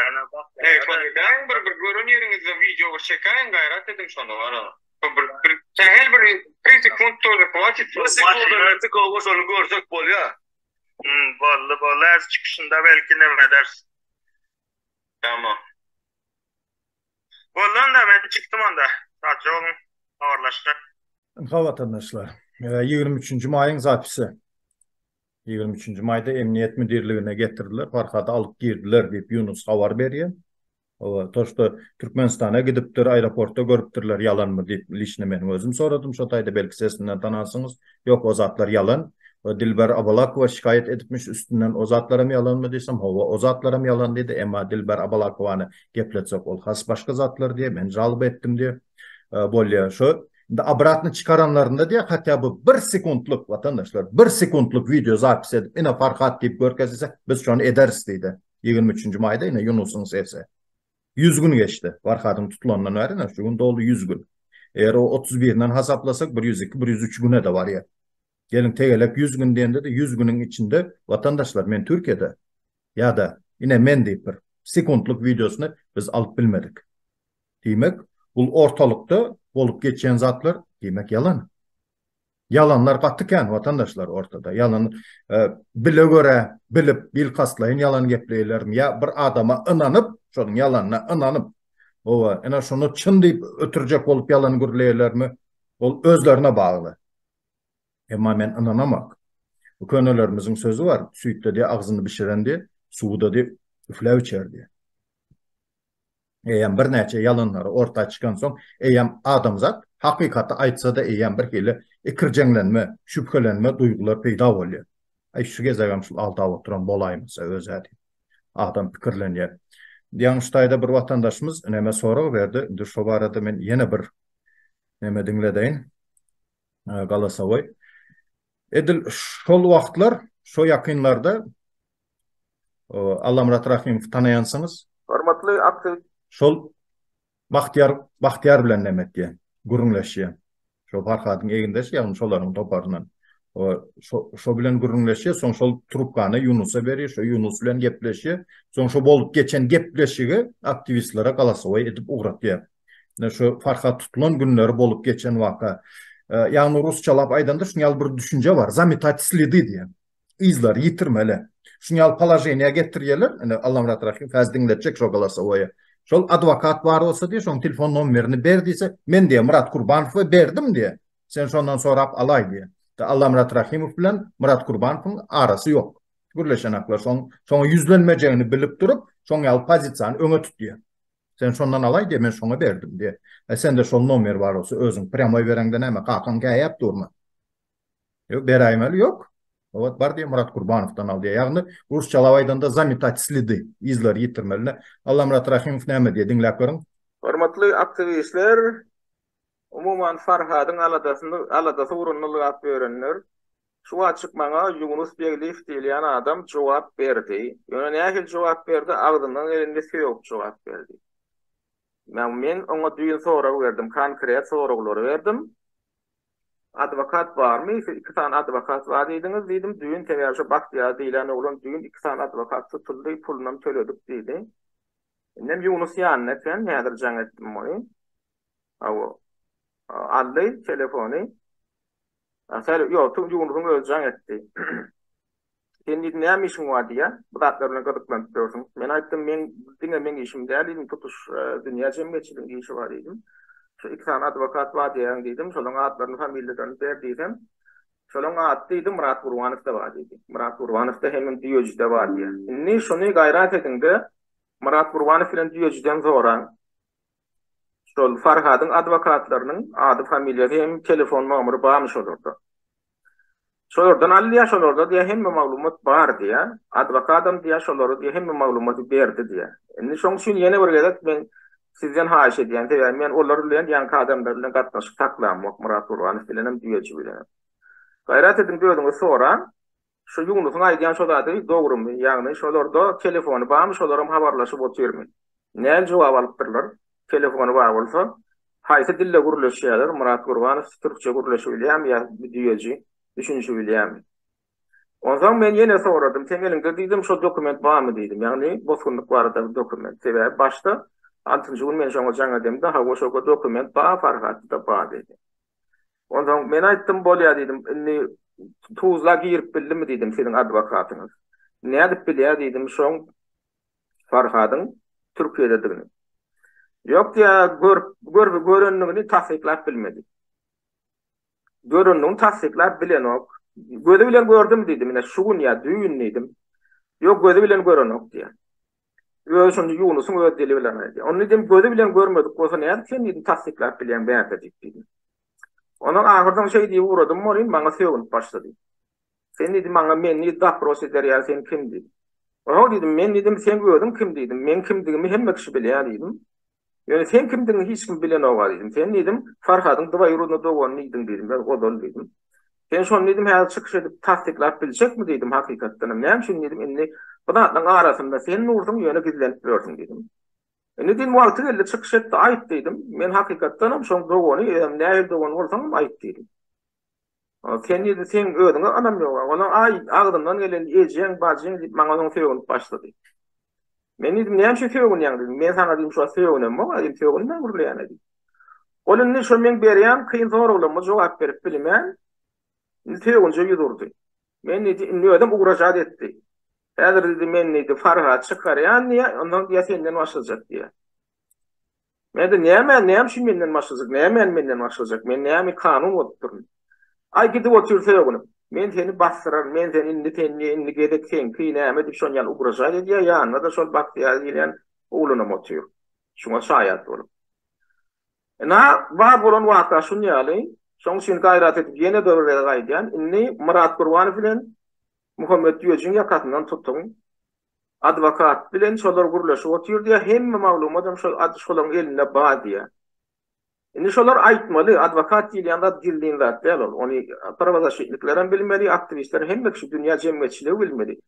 Eý şony edäýiň bir bir gören ýeriňizde wideo bir çekäýiň gaýrat ediň şony gara. Bir bir sähel bir bir sekunt тоже hwatit. Bir sekundan artyk oba şony görsek bolýa. Hmm boldy boldy häzir çykyşynda belki neme ederis. Tamam. Boldy onda men çykdym onda. Sagja boluň. Habarlaşsak. Ynha watandaşlar, 23-nji maýyň zapisi. 23-nji maýda Emniýet müdirligine getirdiler, Farhady alyp girdiler diýip Ýunus habar berýär. Hawa, to şto Türkmenistana gidipdir, aeroportda görüpdirler, ýalanmy diýip liçno meniň özüm soradym şo taýda, belki sesinden tanarsyňyz. Ýok, o zatlar ýalan. O Dilber Abalakowa şikaýat edipmiş üstünden, o zatlaram ýalanmy diýsem, hawa, o zatlaram ýalan diýdi, emma Dilber Abalakowany gepletsek ol has başga zatlar diýýär, men žaloba etdim diýýär. Bolýar şo. Indi obratny çykaranlarynda diýýär, hatda bu bir sekuntlyk, watandaşlar, bir sekuntlyk wideo zapis edip, ine Farhat diýip görkezilse, biz şony ederis diýdi. 23-nji maýda ine Ýunusyň sesi. 100 gün geçdi. Farhadyň tutulandan bäri ine şu gün doly 100 gün. Eger o 31-inden hasaplasak, 102, 103 güne-de barýar. Geliň tegelek 100 gün diýende-de 100 günüň içinde watandaşlar men Türkiýede ýa-da ine men diýip bir sekuntlyk wideosyny biz alyp bilmedik. Diýmek, bul ortalykda bolup geçýän zatlar, diýmek, ýalan. Ýalanlar gaty kän watandaşlar ortada. Ýalan e, bile görä, bilip, bilkastlaýyn ýalan gepleýärlermi ýa bir adama ynanyp, şonuň ýalanyna ynanyp, owa, ene şony çyn diýip ötürjek bolup ýalan gürleýärlermi? Ol özlerine bagly. Emma men ynanamak. Bu könelerimiziň sözi bar, süýtde diýe agzyny bişiren diýe, suwda diýe üfläp içer diýe. Eýýäm birnäçe ýalanlary orta çykansoň, eýýäm adamzat hakykaty aýtsa-da eýýäm bir hili ikirjeňlenme, şübhelenme duýgular peýda bolýar. Aý, şu gezegem şul aldap oturan bolaýmasa öz-ä diýip, adam pikirlenýär. Ýaňy şu taýda bir watandaşymyz neme sorag berdi, indi şo barada men ýene bir neme diňledeýin, golosowoý. Edil şol wagtlar, şo ýakynlarda Allamyrat Rahymowy tanaýansyňyz. Hormatly aktiw. Şol Bagtyýar Bagtyýar bilen näme etýär? Gürrüňleşýär. Şo Farhadyň egindeşi, ýagny şolaryň toparyndan. Şo şo bilen gürrüňleşýär, soň şol trubkany Ýunusa berýär, şo Ýunus bilen gepleşýär. Soň şo bolup geçen gepleşigi aktiwistlere galasowaý edip ugratýar. Ine şu Farhat tutulan günleri bolup geçen waka. Ýagny rusçalap aýdanda şuň ýaly bir düşünje bar, zametat sledy diýen. Yzlary ýitirmeli. Şuň ýaly položeniýa getirýärler. Ine Allamyrat Rahymow häzir diňletjek şo golosowoýy. Şol adwokat bar bolsa diýe, şoň telefon nomerini ber diýse, men diýe Myrat Kurbanowa berdim diýe. Sen şondan sorap alaý diýe. Allamyrat Rahymow bilen Myrat Kurbanowyň arasy ýok. Gürleşenaklar şoň şoňa ýüzlenmejegini bilip durup, şoň ýaly pozisiýany öňe tutýar. Sen şondan alaý diýe, men şoňa berdim diýe. E sende şol nomer bar bolsa özüň prýamoý bereňde näme, kakaň käýäp durmy? Ýok, beräýmeli ýok. Owat bar diýe Myrat Gurbanowdan al diýe. Ýagny rusçalap aýdanda zametat sledy, yzlary ýitirmeli. Allamyrat Rahymow näme diýe, diňläp görüň. Hormatly aktiwistler, umuman Farhadyň aladasyny aladasy ugrunda ylgap ýörenler, şu wagtjyk maňa Ýunus Begliýew diýilýän adam jogap berdi. Ýöne nähili jogap berdi, agzyndan gelenini sögüp jogap berdi. Men oňa düýn sorag berdim, konkret soraglary berdim. Adwokat barmy? Siz iki sany adwokat bar diýdiňiz diýdim. Düýn sebäbi şo Bagtyýar diýlen oglan düýn iki sany adwokat tutuldy, pulunam töledik diýdi. Indem Ýunus ýanynda eken, häzir jaň etdim ony. Hawa. Aldy telefony. Sel, ýok, Ýunusyň özi jaň etdi. Sen diýdi, näme işiň bar diýýär. Bu zatlar bilen gyzyklanyp ýörsüň. Men aýtdym, meň diňe meň işim däl diýdim, tutuş dünýä jemgyýetçiligiň işi bar diýdim. Şu iki sany adwokat bar diýýäň diýdim, şolaryň atlaryny, familiýalaryny ber diýsem, şolaryň ady diýdi, Myrat Gurbanowda bar diýdi. Myrat Gurbanowda hemem Düýejide bar diýýär. Indi şuny gaýrat ediň-de, Myrat Gurbanow bilen Düýejiden soraň. Şol Farhadyň adwokatlarynyň ady, familiýasy hem telefon nomeri barmy şolarda? Şolardan al diýýär, şolarda diýýär hemme maglumat bar diýýär. Adwokadam diýýär şolara diýýär hemme maglumaty berdi diýýär. Indi şoň üçin ýene bir gezek men sizden haýyş edýän, sebäbi men olar bilen ýaňky adamlar bilen gatnaşyk saklamok, Myrat Gurbanow bilenem, Düýeji bilenem. Gaýrat ediň özüňiz soraň. Şu Ýunusyň aýdýan şo zady dogrumy? Ýagny şolarda telefony barmy, şolaram habarlaşyp otyrmy? Näl jogap alypdyrlar? Telefony bar bolsa, haýsy dilde gürleşýärler? Myrat Gurbanow türkçe gürleşibilýärmi ýa düýeji düşünişibilýärmi? Onsoň men ýene soradym, seň eliňde diýdim, şo dokument barmy diýdim, ýagny bosgunlyk baradaky dokument. Sebäbi başda altynjy gün men şoňa jaň edemde, hawa şo dokument bar, Farhatda bar diýdi. Onsoň men aýtdym, bolýar diýdim, indi Tuzla girip bildimi diýdim siziň adwokatyňyz. Nädip bilýär diýdim şoň Farhadyň Türkiýededigini. Ýok diýýär, görüp, görüp, görendigini tassyklap bilmedi. Görendigini tassyklap bilenok. Gözi bilen gördüm diýdim, ine şu gün ýa düýn diýdim. Ýok, gözi bilen görenok diýýär. Özi şonda Ýunusyň öz dili bilen aýdýar. Onda diýdim, gözi bilen görmedik bolsa nädip sen diýdim tassyklap bilýäň bärde diýip diýdim. Ondan ahyrsoň şeý diýip ugradym welin maňa sögünip başlady. Sen diýdi maňa meni diýdi dopros eder ýaly sen kim diýdi. Oho diýdim men diýdim seň özüň kim diýdim. Meň kimdigimi hemme kişi bilýär diýdim. Ýöne seň kimdigiňi hiç kim bilenoga diýdim. Sen diýdim, Farhadyň dwoýurudny dogany diýdiň diýdim, men ozal diýdim. Sen şony diýdim, häzir çykyş edip tassyklap biljekmi diýdim, hakykatdanam. Näme üçin diýdim, indi bu zatlaryň arasynda sen dursuň, ýöne gizlenip ýörsüň diýdim. Indi diýdim, wagty geldi, çykyş et-de aýt diýdim. Men hakykatdanam şoň dogany, özem nähili dogan bolsaňam aýt diýdim. Sen diýdi, seň özüňe ynam ýog-a. Onsoň aý, agzyndan gelen ejeň, bajyň diýip, maňa soň sögünip başlady. Men diýdim, näme üçin sögünýäň diýdim. Men saňa diýdim, şu wagt sögünemok-a diýdim, sögünmän gürleýän-ä diýdim. Ol indi şo meň berýän kyn soraglaryma jogap berip bilmän, indi sögünje ýüz urdy. Men diýdi, indi özem ugražat etdi. Häzir diýdi, men diýdi, Farhady çykarýan diýýär, onsoň diýýär, senden başlajak diýýär. Men-de näme, näme üçin menden başlajak, nämäni menden başlajak, men näme kanun bolup durun. Aý gidip otyr sögünip. Men seni basdyraryn, men seni indi sen indi gezek seňki näme diýip şon ýaly ugražat edýär, ýanynda-da şol Bagtyýar diýilýän oglanam otyr. Şuňa şaýat bolup. Ynha, bar bolan waka şun ýaly. Şoň üçin gaýrat edip ýene-de bir gezek aýdýan, indi Myrat Gurbanow bilen Muhammet Düýejiň ýakasyndan tutuň. Adwokat bilen şolar gürleşip otyr diýýär, hemme maglumadam şol şolaryň elinde bar diýýär. Indi şolar aýtmaly, adwokat diýilýän zat gizlin zat däl ol. Ony prawozaşitniklerem bilmeli, aktiwistler hemme kişi dünýä jemgyýetçiligi bilmeli.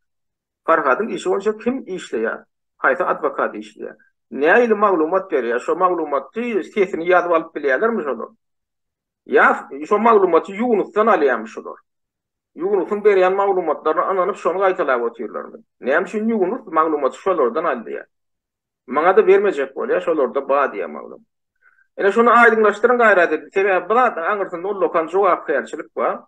Farhadyň işi boýunça kim işleýär? Haýsy adwokat işleýär? Nähili maglumat berýär? Şo maglumaty sesini ýazyp alyp bilýärlermi şolar? Ýa şo maglumaty Ýunusdan alýarmy şolar? Ýunusyň berýän maglumatlaryna ynanyp şony gaýtalap otyrlarmy? Näme üçin Ýunus maglumaty şolardan alýar? Maňa-da bermejek bolýar, şolarda bar diýýär maglumat. Ine şony aýdyňlaşdyryň gaýrat edip, sebäbi bu zadyň aňyrsynda ullakan jogapkärçilik bar.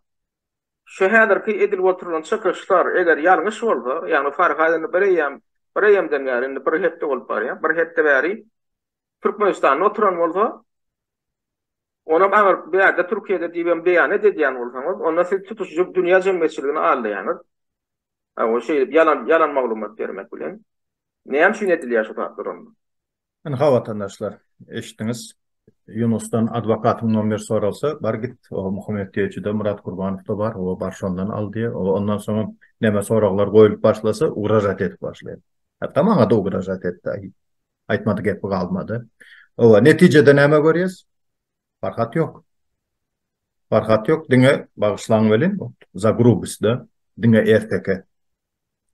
Şu häzirki edilip oturylan çykyşlar eger ýalňyş bolsa, ýagny Farhad indi bir eýýäm, bir eýýämden bäri, indi bir hepde bolup barýar, bir hepde bäri Türkmenistanda oturan bolsa, onam aňyr bärde Türkiýede diýibem beýanat edýän bolsaňyz, onda siz tutuş dünýä jemgyýetçiligini aldaýaňyz. Hawa, şeýdip ýalan, ýalan maglumat bermek bilen. Näme üçin edilýär şu zatlar onda? Ynha watandaşlar, eşitdiňiz. Ýunusdan adwokatyň nomeri soralsa, bar git, o Muhammet Diýeçide, Myrat Gurbanowda bar, o bar şondan al diýýär. O ondan soňam neme soraglar goýulyp başlasa, ugražat edip başlaýar. Hatda maňa-da ugražat etdi. Aýtmady gepi galmady. Owa, netijede näme görýäs? Farhat ýok. Farhat ýok, diňe bagyşlaň welin, za grubost da, diňe erteke.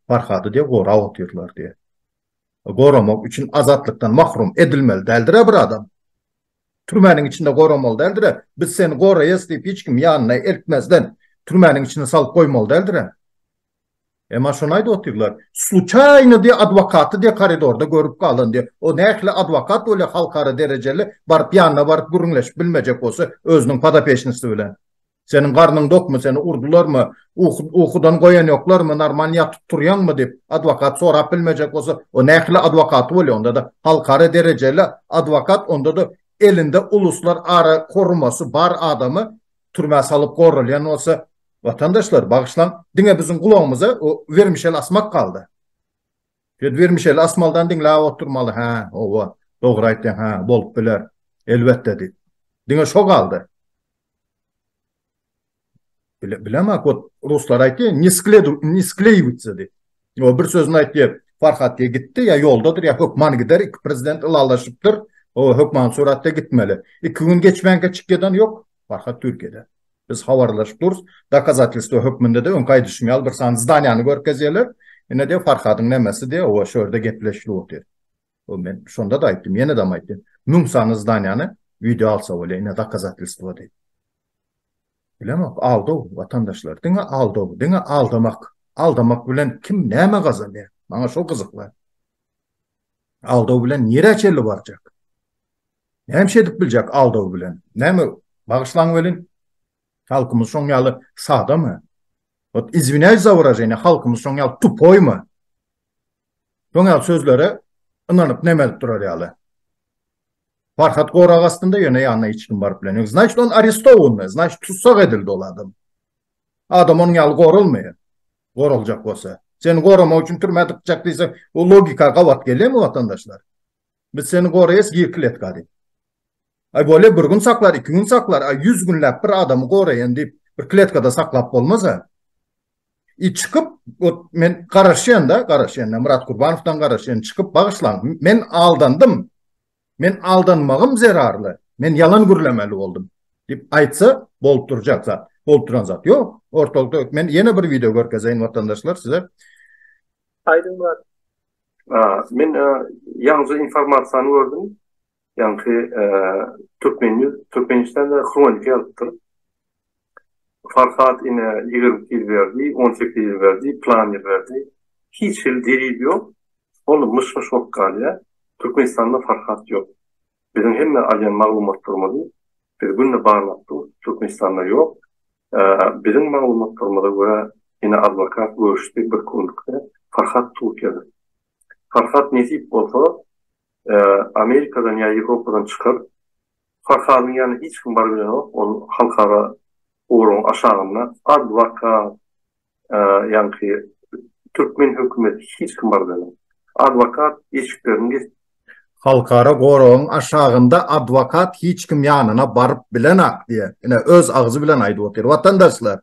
Farhady diýe gorap otyrlar diýe. Goramak üçin azatlykdan mahrum edilmeli däldir-ä bir adam. Türmäniň içinde goramaly däldir-ä. Biz seni goraýas diýip hiç kim ýanyna eltmezden türmäniň içine salyp goýmaly däldir-ä. Emma şony aýdyp otyrlar. Sluçaýno diýe adwokaty diýe koridorda görüp galan diýe. O nähili adwokat bolýar halkara derejeli baryp ýanyna baryp gürrüňleşip bilmejek bolsa özüniň podopeçnisi bilen. Seniň garnyň dokmy, seni urdularmy, ukudan goýanýoklarmy, normalny ýatyp turýaňmy diýip adwokat sorap bilmejek bolsa o nähili adwokaty bolýar onda-da halkara derejeli adwokat onda-da elinde uluslar ara korumasy bar adamy türmä salyp goralýan bolsa Watandaşlar, bagyşlaň, diňe biziň gulagymyza o wermişel asmak galdy. Şeýdip wermişeli asmalydan diňläp oturmaly, hä, owa, dogry aýtýaň, hä, bolup biler, elbetde diýip. Diňe şo galdy. Bile, bilemok, ot ruslar aýtýar, ne skledu, ne skleýwitsa diýip. O bir sözüni aýtýar, Farhat diýe gitdi, ýa ýoldadyr, ýa hökman gider, iki prezident ylalaşypdyr, o hökman suratda gitmeli. Iki gün geçmänkä çykýadan ýok, Farhat Türkiýede. Biz habarlaşyp durus. Dokazatelstwo hökmünde-de öňki aýdyşym ýaly bir sany zdaniýany görkezýärler. Ine diýýär, Farhadyň nemesi diýýär, owa şu ýerde gepleşilip otyr. O men şonda-da aýtdym, ýene-de aýtdym. 1000 sany zdaniýany wideo alsa bolýar, ine dokazatelstwo diýip. Bilemok, aldaw, watandaşlar, diňe aldaw, diňe aldamak. Aldamak bilen kim näme gazanýar? Maňa şo gyzykly. Aldaw bilen nirä çenli barjak? Näme şey edip biljek aldaw bilen? Näme bagyşlaň welin halkymyz şoň ýaly sadamy? Wot izwinýaýs za wyraženiýe halkymyz şoň ýaly tupoýmy? Şoň ýaly sözlere ynanyp näme edip durar ýaly? Farhat gorag astynda ýöne ýanyna hiç kim baryp bilen ýok. Znaçt on arestowanyý, znaçt tussag edildi ol adam. Adam onuň ýaly goralmaýar. Goraljak bolsa. Seni goramak üçin türmä dykjak diýse, bu logika gabat gelýärmi watandaşlar? Biz seni goraýas gir kletka diýip. Aý bolýa bir gün saklar, iki gün saklar, aý 100 günläp bir adamy goraýan diýip bir kletkada saklap bolmaz-a. I çykyp, ot men garaşýan da, garaşýan, Myrat Gurbanowdan garaşýan, çykyp bagyşlaň, men aldandym. Men aldanmagym zerarly, men ýalan gürlemeli boldum diýip aýtsa, bolup durjak zat. Bolup duran zat ýok. Ortalykda men ýene bir wideo görkezeýin watandaşlar size. Aýdyň Myrat. Men ýaňja informasiýany gördüm. Ýaňky Türkmen News Türkmenistanda hronika ýazypdyr. Farhat ine 22 ýyl berdi, 18 ýyl berdi, plan ýyl berdi. Hiç hili delil ýok. Ol myş-myş bolup galýar. Türkmenistanda Farhat ýok. Biziň hemme alýan maglumatlarymyzy biz günde barlap durus, Türkmenistanda ýok. Biziň maglumatlarymyza görä ine adwokat görüşdi bir günlükde Farhat Türkiýede. Farhat nesip bolsa Amerikadan ýa Ýewropadan çykar. Farhadyň ýanyna hiç kim baryp bilenok, ol halkara goragyň aşagynda adwokat ýaňky türkmen hökümeti hiç kim baryp bilenok. Adwokat eşiklerini kesip. Halkara goragyň aşagynda adwokat hiç kim ýanyna baryp bilenak diýe. Ine öz agzy bilen aýdyp otyr. Watandaşlar,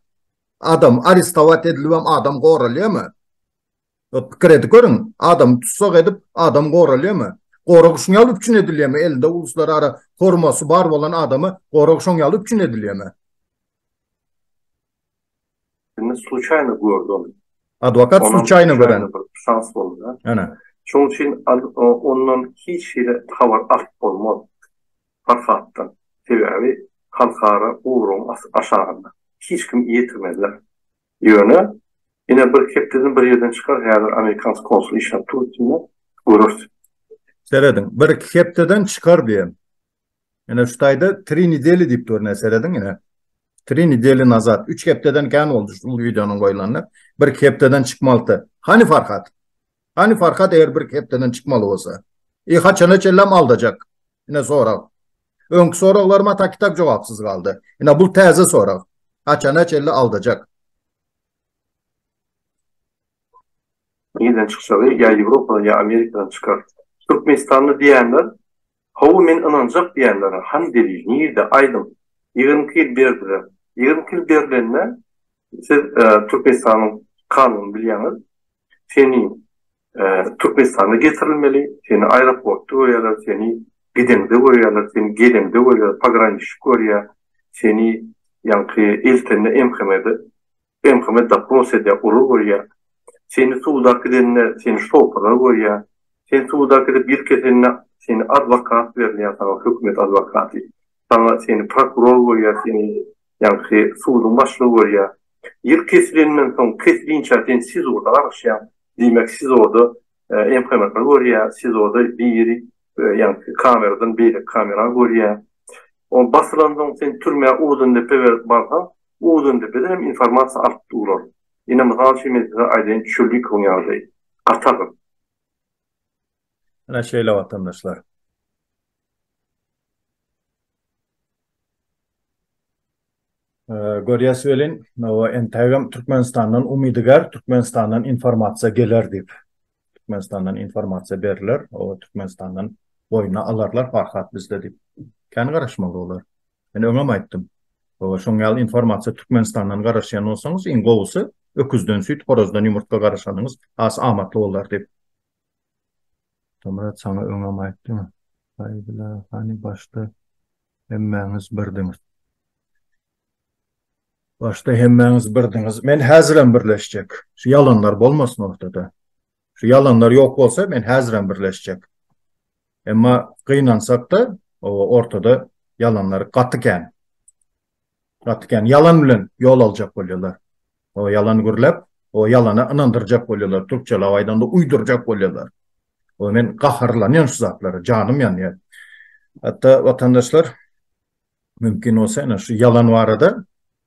adam arestowat edilibem adam goralýamy? Pikir edip görüň, adamy tussag edip adam goralýamy? Gorag şuň ýaly üpjün edilýärmi? Elinde uluslarara korumasy bar bolan adama gorag şoň ýaly üpjün edilýärmi? Indi sluçaýno gördi ony. Adwokat sluçaýno gören. Bir şans boldy. Ana. Şonuň üçin ondan hiç hili habar alyp bolmaz. Farhatdan. Sebäbi halkara goragyň aşagynda. Hiç kim ýetirmezler. Ýöne ine bir hepdeden bir ýerden çykar häzir amerikans konsuly işläp dur üstünde. Göreris. Serediň, bir-iki hepdeden çykar diýen. Ine şu taýda tri nedeli diýip dur ine serediň ine. Tri nedeli nazad. 3 hepdeden kän boldy şu wideonyň goýlanyna. Bir hepdeden çykmalydy. Hany Farhat? Hany Farhat eger bir hepdeden çykmaly bolsa? E haçana çenlem aldajak? Ine sorag. Öňki soraglaryma takitak jogapsyz galdy. Ine bu täze sorag. Haçana çenli aldajak? Nirden çykjagy ýa Ýewropadan ýa Amerikadan çykar. Türkmenistanly diýenler Hawa men ynanjak diýenlere hany delil nirde aýdyň 22 ýyl berdiler 22 ýyl berlende siz Türkmenistanyň kanunyny bilýäňiz seni Türkmenistana getirilmeli seni aeroportda görýärler seni gideňde görýärler seni geleňde görýärler pograniçnik görýär seni ýaňky eltende MHM-de MHM dopros edýär, olar görýär. Seni suda gidende seni şoferler görýär. Sen suda gidip ýyl kesende seni adwokat berilýär saňa hökümet adwokaty. Saňa seni prokuror görýär, seni ýaňky suduň başlygy görýär. Ýyl kesilenden soň kesilinçä sen SIZO-da garaşýaň. Diýmek SIZO-da MHM görýär, SIZO-da biri ýaňky kameradan beýleki kamera görýär. O basylansoň sen türmä Owdandepe berip barsaň, Owdandepeden hem informasiýa alyp durar. Ine mysal üçin men size aýdaýyn Çöllikowyň ýagdaýy. Gaty agyr. Ine şeýle watandaşlar. Görýäs welin, entägem Türkmenistandan umydygär, Türkmenistandan informasiýa geler diýip. Türkmenistandan informasiýa beriler, o Türkmenistandan boýuna alarlar Farhat bizde diýip. Kän garaşmaly bolar. Men öňem aýtdym. Hawa, şoň ýaly informasiýa Türkmenistandan garaşýan bolsaňyz, iň gowusy öküzden süýt, horazdan ýumurtga garaşanyňyz has amatly bolar diýip. Atamyrat saňa öňem aýtdym. Haý bila, hany başda hemmäňiz birdiňiz. Başda hemmäňiz birdiňiz. Men häzirem birleşjek. Şu ýalanlar bolmasyn ortada. Şu ýalanlar ýok bolsa men häzirem birleşjek. Emma gynansak-da, ortada ýalanlar gaty kän. Gaty kän. Ýalan bilen ýol aljak bolýarlar. O ýalan gürläp, o ýalana ynandyrjak bolýarlar. Türkçeläp aýdanda uýdurjak bolýarlar. O men gaharlanýan şu zatlara, janym ýanýar. Hatda watandaşlar mümkin bolsa ene şu ýalan barada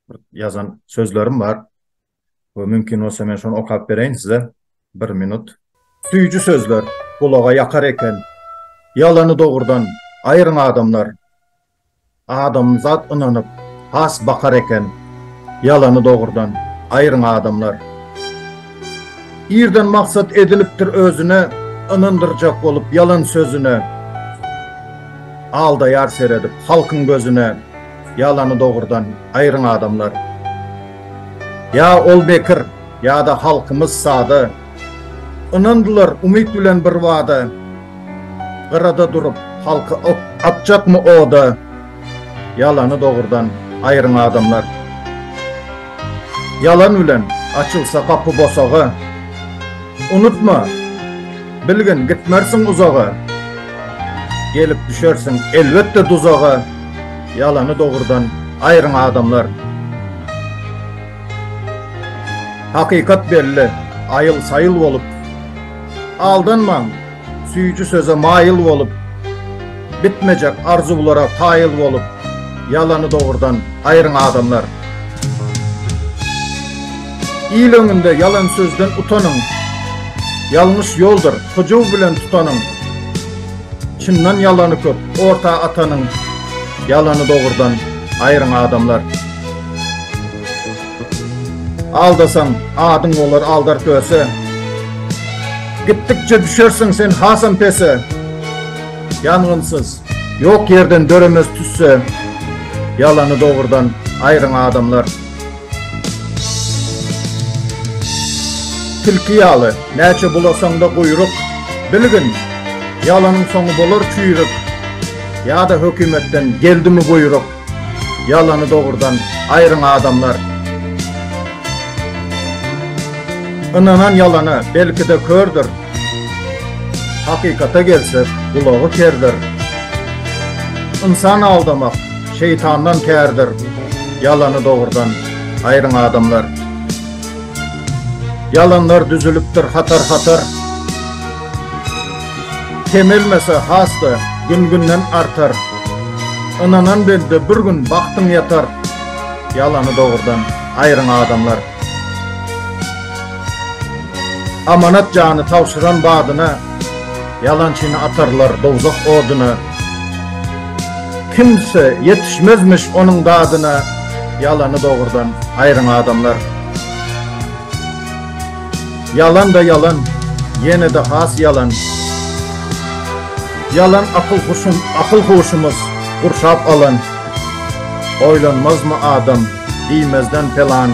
bir ýazan sözlerim bar. We mümkin bolsa men şony okap bereýin size. Bir minut. Süýji sözler gulaga ýakar eken. Ýalany dogrudan aýryň adamlar. Adamzat ynanyp has bakar eken. Ýalany dogrudan aýryň adamlar. Irden maksat edinipdir özüne ynandyrjak bolup ýalan sözüne. Aldaýar seredip halkyň gözüne. Ýalany dogrudan aýryň adamlar. Ýa ol mekir, ýa-da halkymyz sada. Ynandylar umyt bilen birbada. Gyrada durup halky atjakmy oda. Ýalany dogrudan aýryň adamlar. Ýalan bilen açylsa gapy bosaga. Unutma, bilgin gitmersiň uzaga. Gelip düşersiň elbetde duzaga. Ýalany dogrudan aýryň adamlar. Hakykat belli, aýyl-saýyl bolup. Aldanmaň, süýji söze maýyl bolup. Bitmejek arzuwlara kaýyl bolup. Ýalany dogrudan aýryň adamlar. Il öňünde ýalan sözden utanyň. Ýalňyş ýoldur, hyjuw bilen tutanyň. Çyndan ýalany köp orta atanyň ýalany dogrudan aýryň adamlar. Aldasaň adyň bolar aldar köse. Gitdikçe düşersiň sen hasam pese. Ýangynsyz ýok ýerden döremez tüsse. Ýalany dogrudan aýryň adamlar. Tilki ýaly, näçe bulasaň-da guýruk, bilgin! Ýalanyň soňy bolar çüýrük, Ýa-da hökümetden geldimi buýruk, Ýalany dogrudan aýryň adamlar. Ynanan ýalana belki-de kördür, Hakykata gelsek gulagy kerdir. Ynsan aldamak şeýtandan kärdir, Ýalany dogrudan aýryň adamlar. Ýalanlar düzülipdir hatar-hatar. Kemelmese has-da gün-günden artar. Ynanan bende bir gün bagtyň ýatar. Ýalany dogrudan aýryň adamlar. Amanat jany tabşyran badyna, Ýalançyny atarlar dowzah oduna. Kimse ýetişmezmiş onuň dadyna, Ýalany dogrudan aýryň adamlar. Ýalan-da ýalan, ýene-de has ýalan. Ýalan akyl-huşum, akyl-huşumyz gurşap alan. Oýlanmazmy adam diýmezden pelan,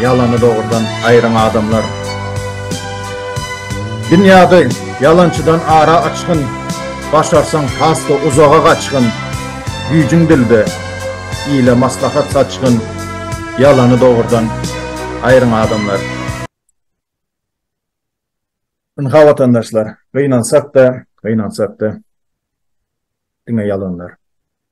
Ýalany dogrudan aýryň adamlar. Binýady ýalançydan ara açgyn, Başarsaň has-da uzaga gaçgyn. Güýjüň dilde, ile maslahat saçgyn, Ýalany dogrudan aýryň adamlar. Ynha watandaşlar, gynansak-da, gynansak-da, diňe ýalanlar.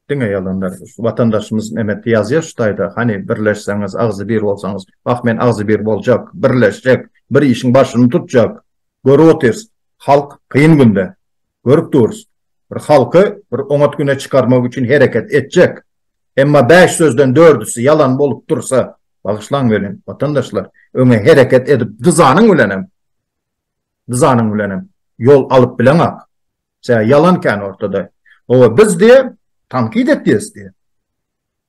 Diňe ýalanlar. Watandaşymyz Mehmet ýazýar şu taýda, hany birleşseňiz, agzybir bolsaňyz. Wah men agzybir boljak, birleşjek, bir işiň başyny tutjak. Görüp otyrys, halk kyn günde. Görüp durus. Bir halky bir oňat güne çykarmak üçin hereket etjek. Emma bäş sözden dördüsi ýalan bolup dursa, bagyşlaň welin, watandaşlar, öňe hereket edip dyzanyň bilenem, dyzanyň bilenem ýol alyp bileňak. Sebäbi ýalan kän ortada. Owa biz diýe tankyt etýäs diýe.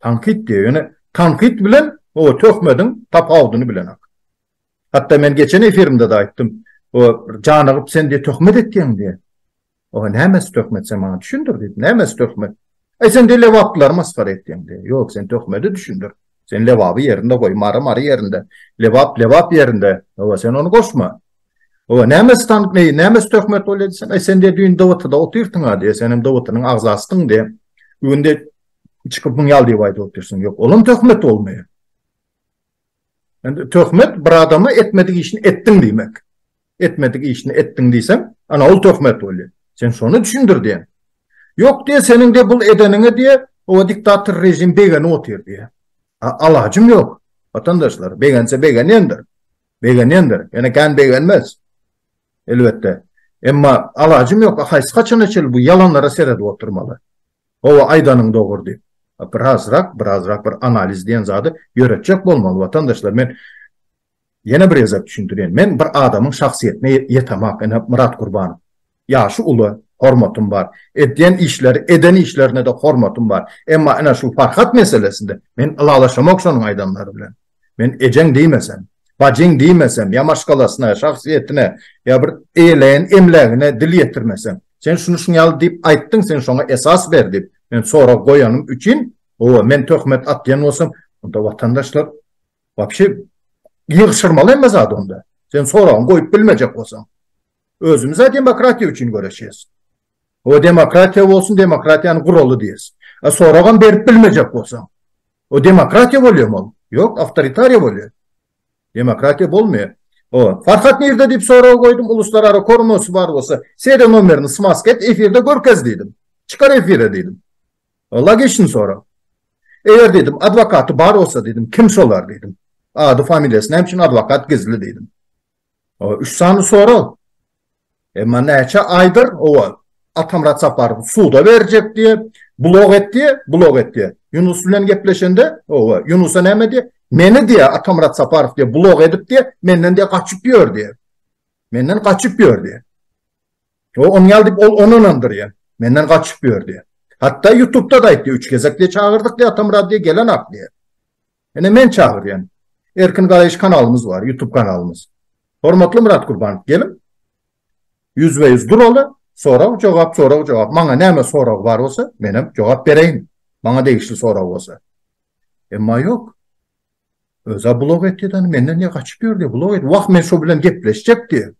Tankyt diýe. Ýöne tankyt bilen owa töhmediň tapawudyny bilenak. Hatda men geçen efirimde-de aýtdym. O janygyp sen diýe töhmet etýäň diýe. Owa nämesi töhmet sen maňa düşündir diýdim. Nämesi töhmet? Aý sen diýe lebaplylary masgara etýäň diýe. Ýok sen töhmedi düşündir. Sen Lebaby ýerinde goý, Mary Mary ýerinde, Lebap Lebap ýerinde. Owa sen ony goşma. Owa, nämesi tank neý, nämesi töhmet bolýar diýsem, aý sen diýe düýn DWT-da otyrtyň-a diýe, senem DWT-nyň agzasydyň diýe. Bu gün diýe çykyp muň ýaly diýip aýdyp otyrsyň. Ýok, olam töhmet bolmaýar. Indi töhmet bir adama etmedik işini etdiň diýmek. Etmedik işini etdiň diýseň, ana ol töhmet bolýar. Sen şony düşündir diýen. Ýok diýe, seniň diýe bul edeniňe diýe, owa diktator režim begenip otyr diýe. Alajym ýok. Watandaşlar, begense begenendir. Begenendir. Ýöne kän begenmez. Elbetde. Emma alajym ýok. Haýsy haçana çenli bu ýalanlara seredip oturmaly. Hawa, aýdanyň dogry diýip. Birazrak, birazrak bir analiz diýen zady ýöretjek bolmaly watandaşlar. Men ýene bir gezek düşündirýän. Men bir adamyň şahsyýetine ýetemak. Ine Myrat Gurbanow. Ýaşy uly, hormatym bar. Edýän işleri, eden işlerine-de hormatym bar. Emma ine şu Farhat meselesinde men ylalaşamok şonuň aýdanlary bilen. Men ejeň diýmesem, bajyň diýmesem, ýa maşgalasyna, şahsyýetine, ýa bir eýeleýän emlägine dil ýetirmesem, sen şuny şuň ýaly diýip aýtdyň, sen şoňa esas ber diýip, men sorag goýanym üçin, hawa, men töhmet atýan bolsam, onda watandaşlar wapşe ýygşyrmaly hemme zady onda. Sen soragyňy goýup bilmejek bolsaň. Özümiz-ä demokratiýa üçin göreşýäs. O demokratiýa bolsun, demokratiýany guraly diýýäs. A soragam berip bilmejek bolsaň. O demokratiýa bolýamy ol? Ýok, awtoritariýa bolýar. Demokratiýa bolmaýar. O, Farhat nirde diýip sorag goýdum, uluslarara korumasy bar bolsa, seriýa nomerini smaska et, efirde görkez diýdim. Çykar efire diýdim. O, logiçny sorag. Eger diýdim, adwokaty bar bolsa diýdim, kim şolar diýdim. Ady, familiýasy, näme üçin adwokat gizli diýdim. O, üç sany sorag. Emma näçe aýdyr, owa, Atamyrat Saparowy suda berjek diýe, blok et diýe, blok et diýe. Ýunus bilen gepleşende, owa, Ýunusa näme diýe? Meni diýe, Atamyrat Saparow diýe, blok edip diýe, menden diýe gaçyp ýör diýe. Menden gaçyp ýör diýe. O onuň ýaly diýip ol ony ynandyrýar. Menden gaçyp ýör diýe. Hatda YouTube'da da aýtdy, üç gezek diýe çagyrdyk diýe, Atamyrat diýe gelenak diýe. Ine men çagyrýan. Erkin Garaýyş kanalymyz bar, YouTube kanalymyz. Hormatly Myrat Gurbanow geliň. Ýüzbe-ýüz duraly, sorag, jogap, sorag, jogap. Maňa näme sorag bar bolsa, menem jogap bereýin. Maňa degişli sorag bolsa. Emma ýok. Özä blok etdi-de, menden niýe gaçyp ýör diýip, blok etdi. Wah, men şo bilen gepleşjek diýip.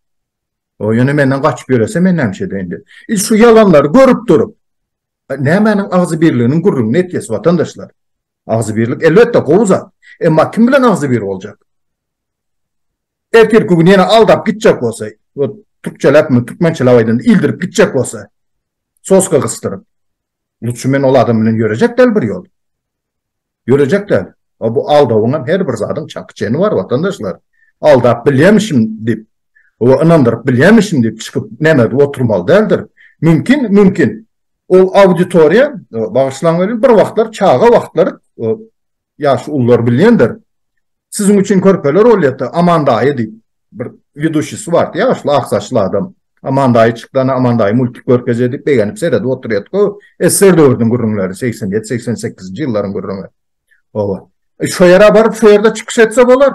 O ýöne menden gaçyp ýörese men näme edeýin diýip. E, şu ýalanlary görüp durup, nämäniň agzybirliginiň gürrüňini etýäs watandaşlar? Agzybirlik elbetde gowy zat. Emma kim bilen agzybir boljak? Ertirki gün ýene aldap gitjek bolsa, türkçeläpmi, türkmençeläp aýdanda ildirip gitjek bolsa, soska gysdyryp. Lutşy men ol adam bilen ýörejek däl bir ýol. Ýörejek däl. A bu aldawyň hem her bir zadyň çaky-çeni bar, watandaşlar. Aldap bilýämişim diýip, oba ynandyryp bilýämişim diýip çykyp näme edip oturmaly däldir. Mümkin, mümkin. Ol auditoriýa, bagyşlaň welin, bir wagtlar çaga wagtlary ýaşy ulular bilýändir. Siziň üçin körpeler bolýardy, Aman daýy diýip bir weduşisi bardy, ýaşly ak saçly adam. Aman daýy çykdy, ana Aman daýy multik görkezýär diýip begenip seredip oturýardyk. O SSR döwrüniň gürrüňleri, 87, 88-nji ýyllaryň gürrüňi. Oba. E, şo ýere baryp, şo ýerde çykyş etse bolar.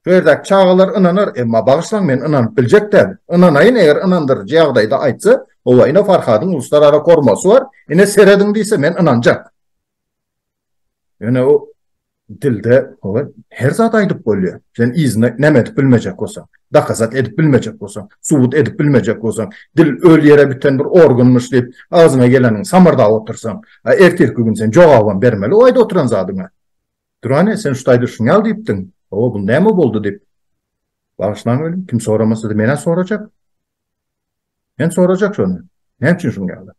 Şo ýerdäki çagalar ynanar, emma bagyşlaň men ynanyp biljek däl. Ynanaýyn eger ynandyryjy ýagdaýda aýtsa, oba ine Farhadyň uluslarara kormasy bar, ine serediň diýse men ynanjak. Ýöne o dilde oba her zat aýdyp bolýar. Sen yzyna näme edip bilmejek bolsaň, dokazat edip bilmejek bolsaň, subut edip bilmejek bolsaň, dil öl ýere biten bir organmyş diýip agzyňa geleniňi samyrdap otursaň, a ertirki gün sen jogabam bermeli o aýdyp oturan zadyňa. Durane, sen şu taýda şuny al diýipdiň. Hawa, bu näme boldy diýip. Bagyşlaň welin, kim soramasa-da men-ä sorajak. Men sorajak şony. Näme üçin şuny ýaly?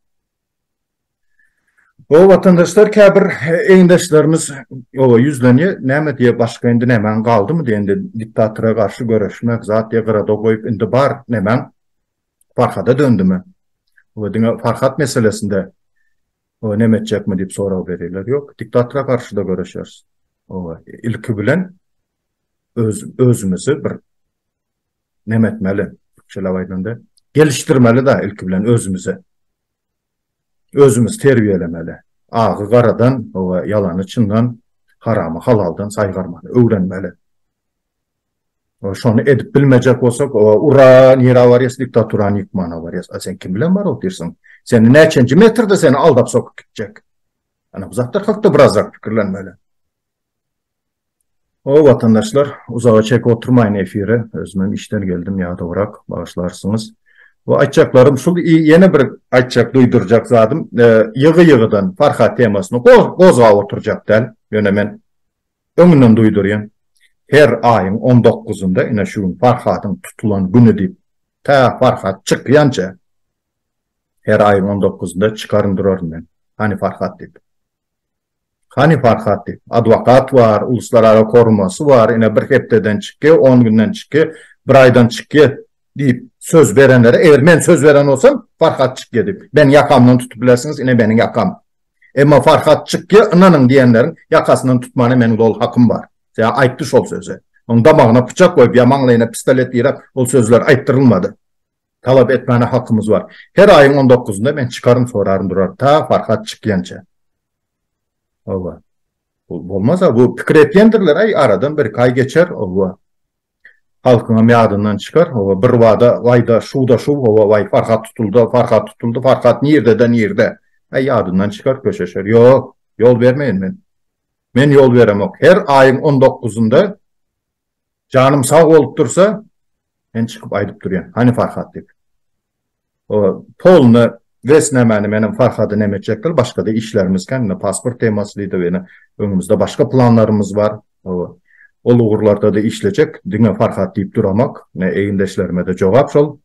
O watandaşlar käbir egindeşlerimiz oba ýüzlenýär, näme diýýär, başga indi nämäň galdymy diýýär, indi diktatora garşy göreşmek, zat diýýär, gyrada goýup indi bar nämäň Farhada döndümi? Oba diňe Farhat meselesinde oba neme etjekmi diýip sorag berýärler. Ýok, diktatora garşy-da göreşeris. Oba ilki bilen öz özümizi bir neme etmeli, türkçeläp aýdanda, gelişdirmeli-da ilki bilen özümizi. Özümizi terbiýelemeli. Agy garadan, oba ýalany çyndan, haramy halaldan saýgarmany öwrenmeli. Şony edip bilmejek bolsak, oba ura nirä barýas, diktaturany ýykmana barýas. A sen kim bilen baryp otyrsyň? Seni näçenji metrde seni aldap sokup gitjek? Ana bu zatlar hakda birazrak pikirlenmeli. O watandaşlar uzaga çekip oturmaýyn efire özümem işden geldim ýadawrak bagyşlarsyňyz. Bu aýtjaklarym şul ýene bir aýtjak duýdurjak zadym ýygy ýygydan Farhat temasyny gozgap oturjak däl ýöne men öňünden duýdurýan her aýyň on dokuzynda ine şu gün Farhadyň tutulan güni diýip tä Farhat çykýança her aýyň on dokuzynda çykaryn duraryn men hany Farhat diýip. Hany Farhat diýip. Adwokat bar, uluslarara korumasy bar, ine bir hepdeden çykýa, on günden çykýa, bir aýdan çykýa diýip söz berenlere, eger men söz beren bolsam, Farhat çykýa diýip, meniň ýakamdan tutup bilersiňiz, ine meniň ýakam. Emma Farhat çykýa, ynanyň diýenleriň ýakasyndan tutmana meniň doly hakym bar. Sebäbi aýtdy şol sözi. Onuň damagyna pyçak goýup ýa maňlaýyna pistolet diräp ol sözler aýtdyrylmady. Talap etmäne hakymyz bar. Her aýyň on dokuzynda men çykaryn soraryn duraryn ta Farhat çykýança. Hawa. Bu bolmasa bu pikir etýändirler aý aradan bir iki aý geçer hawa. Halkyňam ýadyndan çykar hawa bir bada waýda şuwda şuw hawa waý Farhat tutuldy Farhat tutuldy Farhat nirde-de nirde. Aý ýadyndan çykar köşeşer. Ýok ýol bermeýin men. Men ýol beremok. Her aýyň on dokuzynda Janym sag bolup dursa, men çykyp aýdyp durýan, hany Farhat diýip. O polny resnamäni menem Farhady neme etjekdir, başga-da işlerimiz kän, ine pasport temasy diýdi, ýene öňümizde başga planlarymyz bar. O ol ugurlarda-da işlejek, diňe Farhat diýip duramak, ine egindeşlerime-de jogap şol.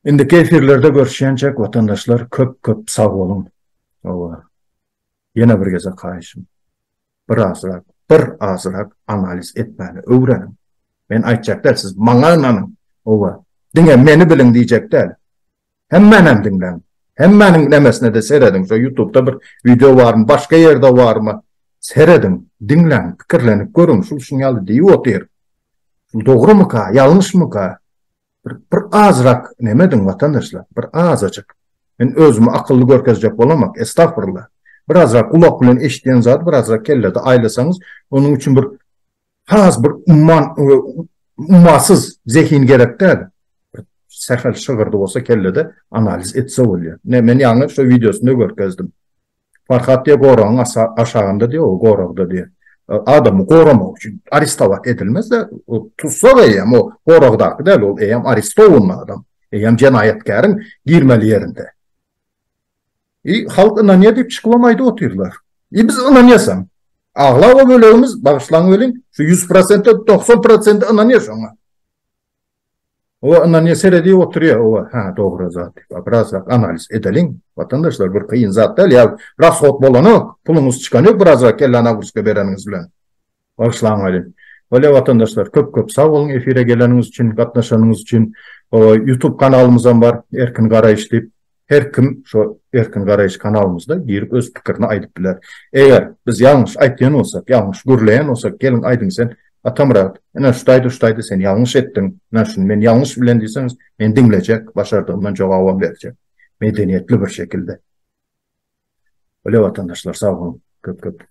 Indiki efirlerde görüşýänçäk watandaşlar köp-köp sag boluň. Hawa. Ýene bir gezek haýyşym. Bir azrak, bir azrak analiz etmäni öwreniň. Men aýtjak däl, siz maňa ynanyň. Owa, diňe meni biliň diýjek däl. Hemmänem diňläň. Hemmäniň nemesine-de serediň. Şo ýutubda bir wideo barmy, başga ýerde barmy? Serediň, diňläň, pikirlenip görüň, şul şuň ýaly diýip otyr. Şul dogrumyka, ýalňyşmyka? Bir, bir azrak neme ediň watandaşlar, bir azajyk. Men özümi akylly görkezjek bolamak, estagfurullah. Bir azrak gulak bilen eşidýän zady bir azrak kellede aýlasaňyz, onuň üçin bir has bir umman, ummasyz zehin gerek däl. Bir sähel şygyrdy bolsa kellede analiz etse bolýar. Ne, men ýaňy şo wideosynda görkezdim. Farhat diýe goragyň aşagynda diýe, o goragda diýe. Adamy goramak üçin arestowat edilmez-de, o tussag eýýäm, o goragdaky däl, ol eýýäm arestowanyny adam. Eýýäm jenaýatkäriň girmeli ýerinde. I halk ynanýar diýip çykybam aýdyp otyrlar. I biz ynanýasam. Aglaba bölegimiz, bagyşlaň welin, şu 100 prosentde 90 prosenti ynanýar şoňa. Owa ynanýar seredip oturýar owa hä dogry zat diýip a birazrak analiz edeliň watandaşlar bir kyn zat däl ýa rashod bolanok puluňyz çykan ýok birazrak kellä nagruzka bereniňiz bilen bagyşlaň welin bolýa watandaşlar köp köp sag boluň efire geleniňiz üçin gatnaşanyňyz üçin owa ýutub kanalymyzam bar erkin garaýyş diýip Her kim şo Erkin Garaýyş kanalymyzda girip öz pikirini aýdyp biler. Eger biz ýalňyş aýtýan bolsak, ýalňyş gürleýän bolsak geliň aýdyň sen Atamyrat ine şutaýda şutaýda sen ýalňyş etdiň, ine şuny men ýalňyş bilen diýseňiz men diňlejek, başardygymdan jogabam berjek. Medeniýetli bir şekilde. Bolýa watandaşlar sag boluň köp köp.